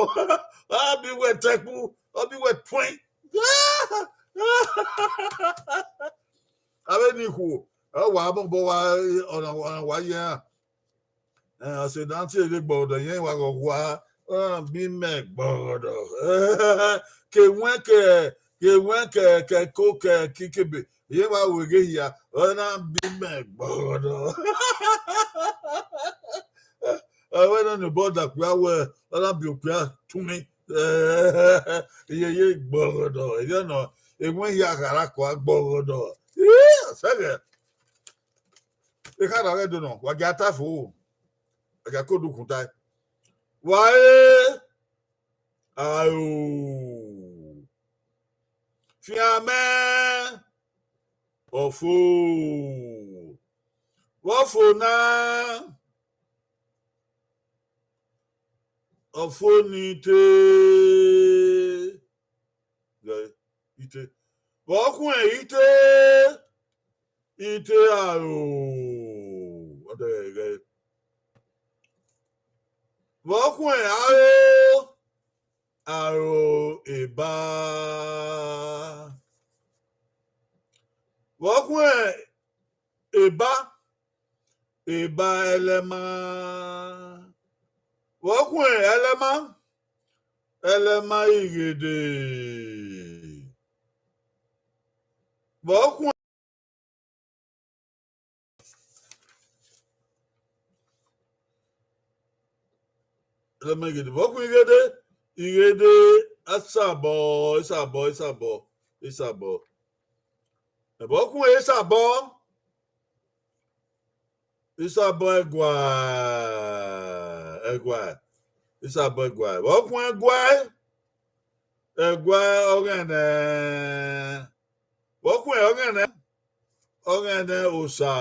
a biẹ uwẹ tẹkpu, ọ biẹ uwẹ tuẹn. Avbe ni khuo, ẹ wa mobọ wa, ọna wa ye iran. Ẹ, ọse ne a tie ghe gbọghọdọ, irẹn wa ghọghua, ọ na biẹ imẹ gbọghọdọ. Ke wẹn ke, ke wẹn ke, ke ko ke kikebe, irẹn wa ru eghe hia, ọ na biẹ imẹ gbọghọdọ. Ọ wẹ nọ ne obọ da okpia wẹ, ọ na biẹ okpia tumi. Iye ye gbọghọdọ, erriọ nọ, ewẹn hia khara kua gbọghọdọ. Ih, ọsẹghẹ. Ekhara ghẹ do nọ, wa gia ta fo, wa gia ko dukhu tae. Wa re aro, fian mẹ ọfo, vbe ọfo na, ọfo ni te, ite, vbe ọ khuẹn ite, ite aro, ọ dẹghẹ ghẹ. Vbe ọ khuẹn aro, aro eba. Vbe ọ khuẹn eba, eba ẹlẹma. Vbe ọ khuẹn ẹlẹma, ẹlẹma ighede. Vbe ọ khuẹn Ẹlẹma ighede, vbe ọ khuẹn ighede, ighede, asabọ, isabọ, isabọ, isabọ. Vbe ọ khuẹn isabọ, isabọ ẹguae, ẹguae, isabọ ẹguae. Vbe ọ khuẹn ẹguae, ẹguae ọghẹnẹ. Vbe ọ khuẹn ọghẹnẹ, ọghẹnẹ osa.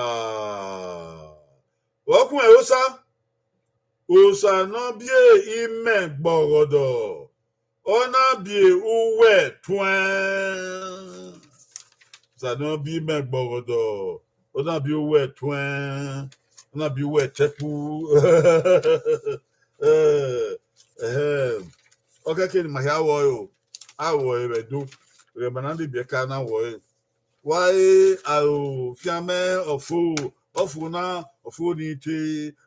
Vbe ọ khuẹn osa, osa ne ọ biẹ imẹ gbọghọdọ, ọ na biẹ uwẹ tuẹn. Osa ne ọ biẹ imẹ gbọghọdọ, ọ na biẹ uwẹ tuẹn, ọ na biẹ uwẹ tẹkpu. Eh, eh, ọ kẹkẹ ne ima hia ru ẹre o, a ru ẹre vbe Ẹdo, ẹghẹ ma na debe ẹka na ru ẹre. Wa re aro, fian mẹ ọfo, ọfo na, ọfo ni te,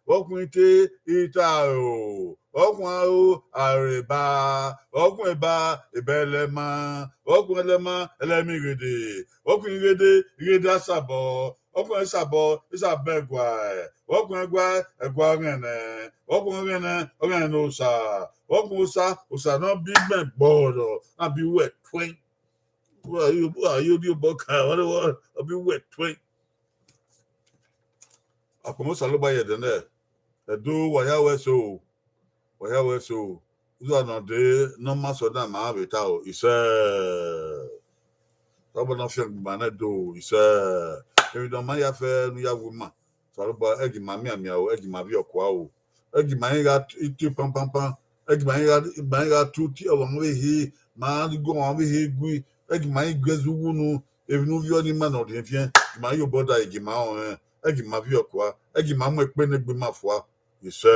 vbe ọ khuẹn ite, ite aro, vbe ọ khuẹn aro, aro eba, vbe ọ khuẹn eba, eba ẹlẹma, vbe ọ khuẹn ẹlẹma, ẹlẹma ighede, vbe ọ khuẹn ighede, ighede asabọ, vbe ọ khuẹn isabọ, isabọ ẹguae, vbe ọ khuẹn ẹguae, ẹguae ọghẹnẹ, vbe ọ khuẹn ọghẹnẹ, ọghẹnẹ osa, vbe ọ khuẹn osa, osa ne ọ biẹ imẹ gbọghọdọ, na biẹ uwẹ tuẹn. Wẹ a yo, wẹ a yo rhie obọ kan, wẹ ọ biẹ uwẹ tuẹn. Akpọnmwẹ Osanobua ye ẹdẹ nẹ, Ẹdo, wa hia ru ẹse o, wa hia ru ẹse o. Uza nọ dee ne ọ ma sẹ ọna ma vbe ta o, isẹ. Osanobua ne ọ fiangbe ima nẹ do, isẹ. Emwi ne ọ ma ya fẹ ne u ya wu ima, Osanobua, ẹgi ima mianmian o, ẹgi ima viọ kua o. Ẹgi ima i gha tie pampanpan, ẹgi ima i gha, ima i gha tu tie ọmwa vbe hia, ma gha gu ọmwa vbe hia gui, ẹgi ima i gu ẹzẹ uwu unu, emwi ne u viọ ne ima ne ọ rhiẹnrhiẹn, ima i ye obọ da ẹgi ima rẹn, ẹgi ima viọ kua, ẹgi ima mu ẹkpẹn ne egbe ima fua. Isẹ,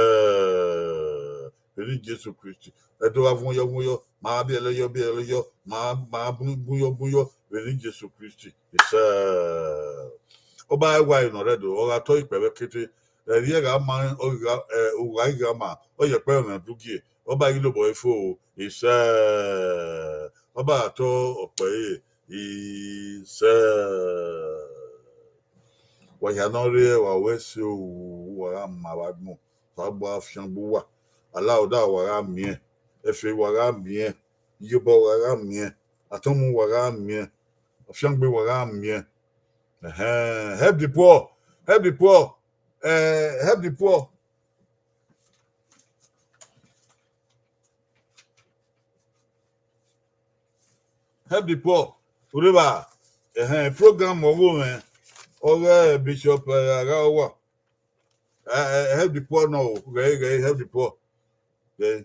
vbe eni Jesu Kristi. Ẹdẹ ọ gha vuọn yọ, vuọn yọ, ma biẹlẹ yọ, biẹlẹ yọ, ma, ma bun, bun yọ, bun yọ, vbe eni Jesu Kristi. Isẹ. Ọba ẹwae nọ rre do, ọ gha tọ ikpẹ vbe kete, ẹre gha ma, ọ gha, ẹ, u gha gha ma, ọ ye ẹkpẹ mwẹ ugie, ọba ghi lobọ ẹre fo, isẹ, ọba gha tọ ọkpẹ ẹre, isẹ. Wa hia ne ọ rre, wa wẹ ẹse o, wa gha ma vbe agbọn, Osanobua fiangbe uwa, alaoda wa gha miẹn, ẹfe wa gha miẹn, iyobọ wa gha miẹn, atọmwu wa gha miẹn, ọfiangbe wa gha miẹn. Ẹhẹn, help the poor, help the poor, eh, help the poor. Help the poor. Ureva, ẹhẹn, program ọghe mwẹ, ọghe Bishop, eh, Aghaowa. Eh, eh, help the poor nọ o, ghẹ, ghẹ, help the poor. Ghẹ.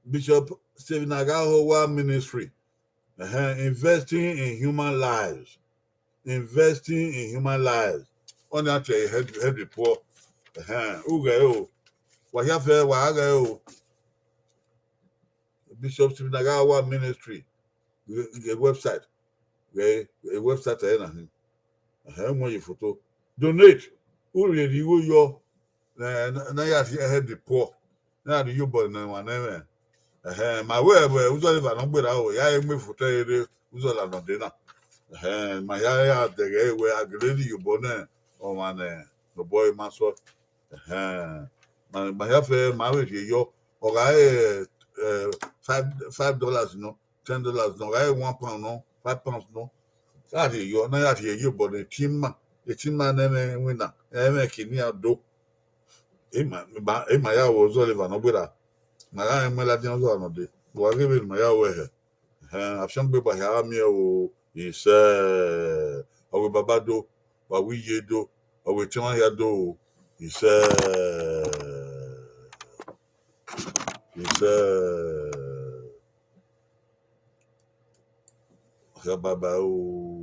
Bishop Stephen Aghaowa Ministry. Ẹhẹn, investing in human lives. Investing in human lives. Ọna te help, help the poor. Ẹhẹn, u ghẹ o. Wa hia fẹ, wa gha ghẹ o. Bishop Stephen Aghaowa Ministry, ghẹ, ghẹ website, ghẹ, ghẹ website ẹre na hin. Ẹhẹn, mu ye photo. Donate, u rhie igho yọ, eh, na, na ya rhie help the poor, na ya rhie iyobọ ne emwa ne ẹmwẹ. Ẹhẹn, ma wẹ vbe uzọla eva ne ọ gberra o, ya i mu photo ẹre rre uzọla nọ dee na. Ẹhẹn, ma hia ya dẹghe ẹre wẹ a gele rhie iyobọ ne ọmwa ne obọ ẹre ma sọ. Ẹhẹn, ma, ma hia fẹ, ma vbe rhie yọ, ọ gha re, eh, five, five dollars nọ, ten dollars nọ, ọ gha re one pound nọ, five pounds nọ, a rhie yọ, na ya rhie ye obọ ne etin ima, etin ima ne ẹmwẹ iwinna, ẹmwẹ kini a do. Ima, ima, ima ya ru uzọla eva ne ọ gberra, ma gha rẹn mu ladian uzọla nọ dee, wa ghe vbene ima ya ru ẹhẹ. Ẹhẹn, afiangbe ba hia miẹn o, isẹ, ọ wẹ baba do, wa wẹ iye do, ọ wẹ etiọnmwa hia do o, isẹ, isẹ, ọ hia baba o.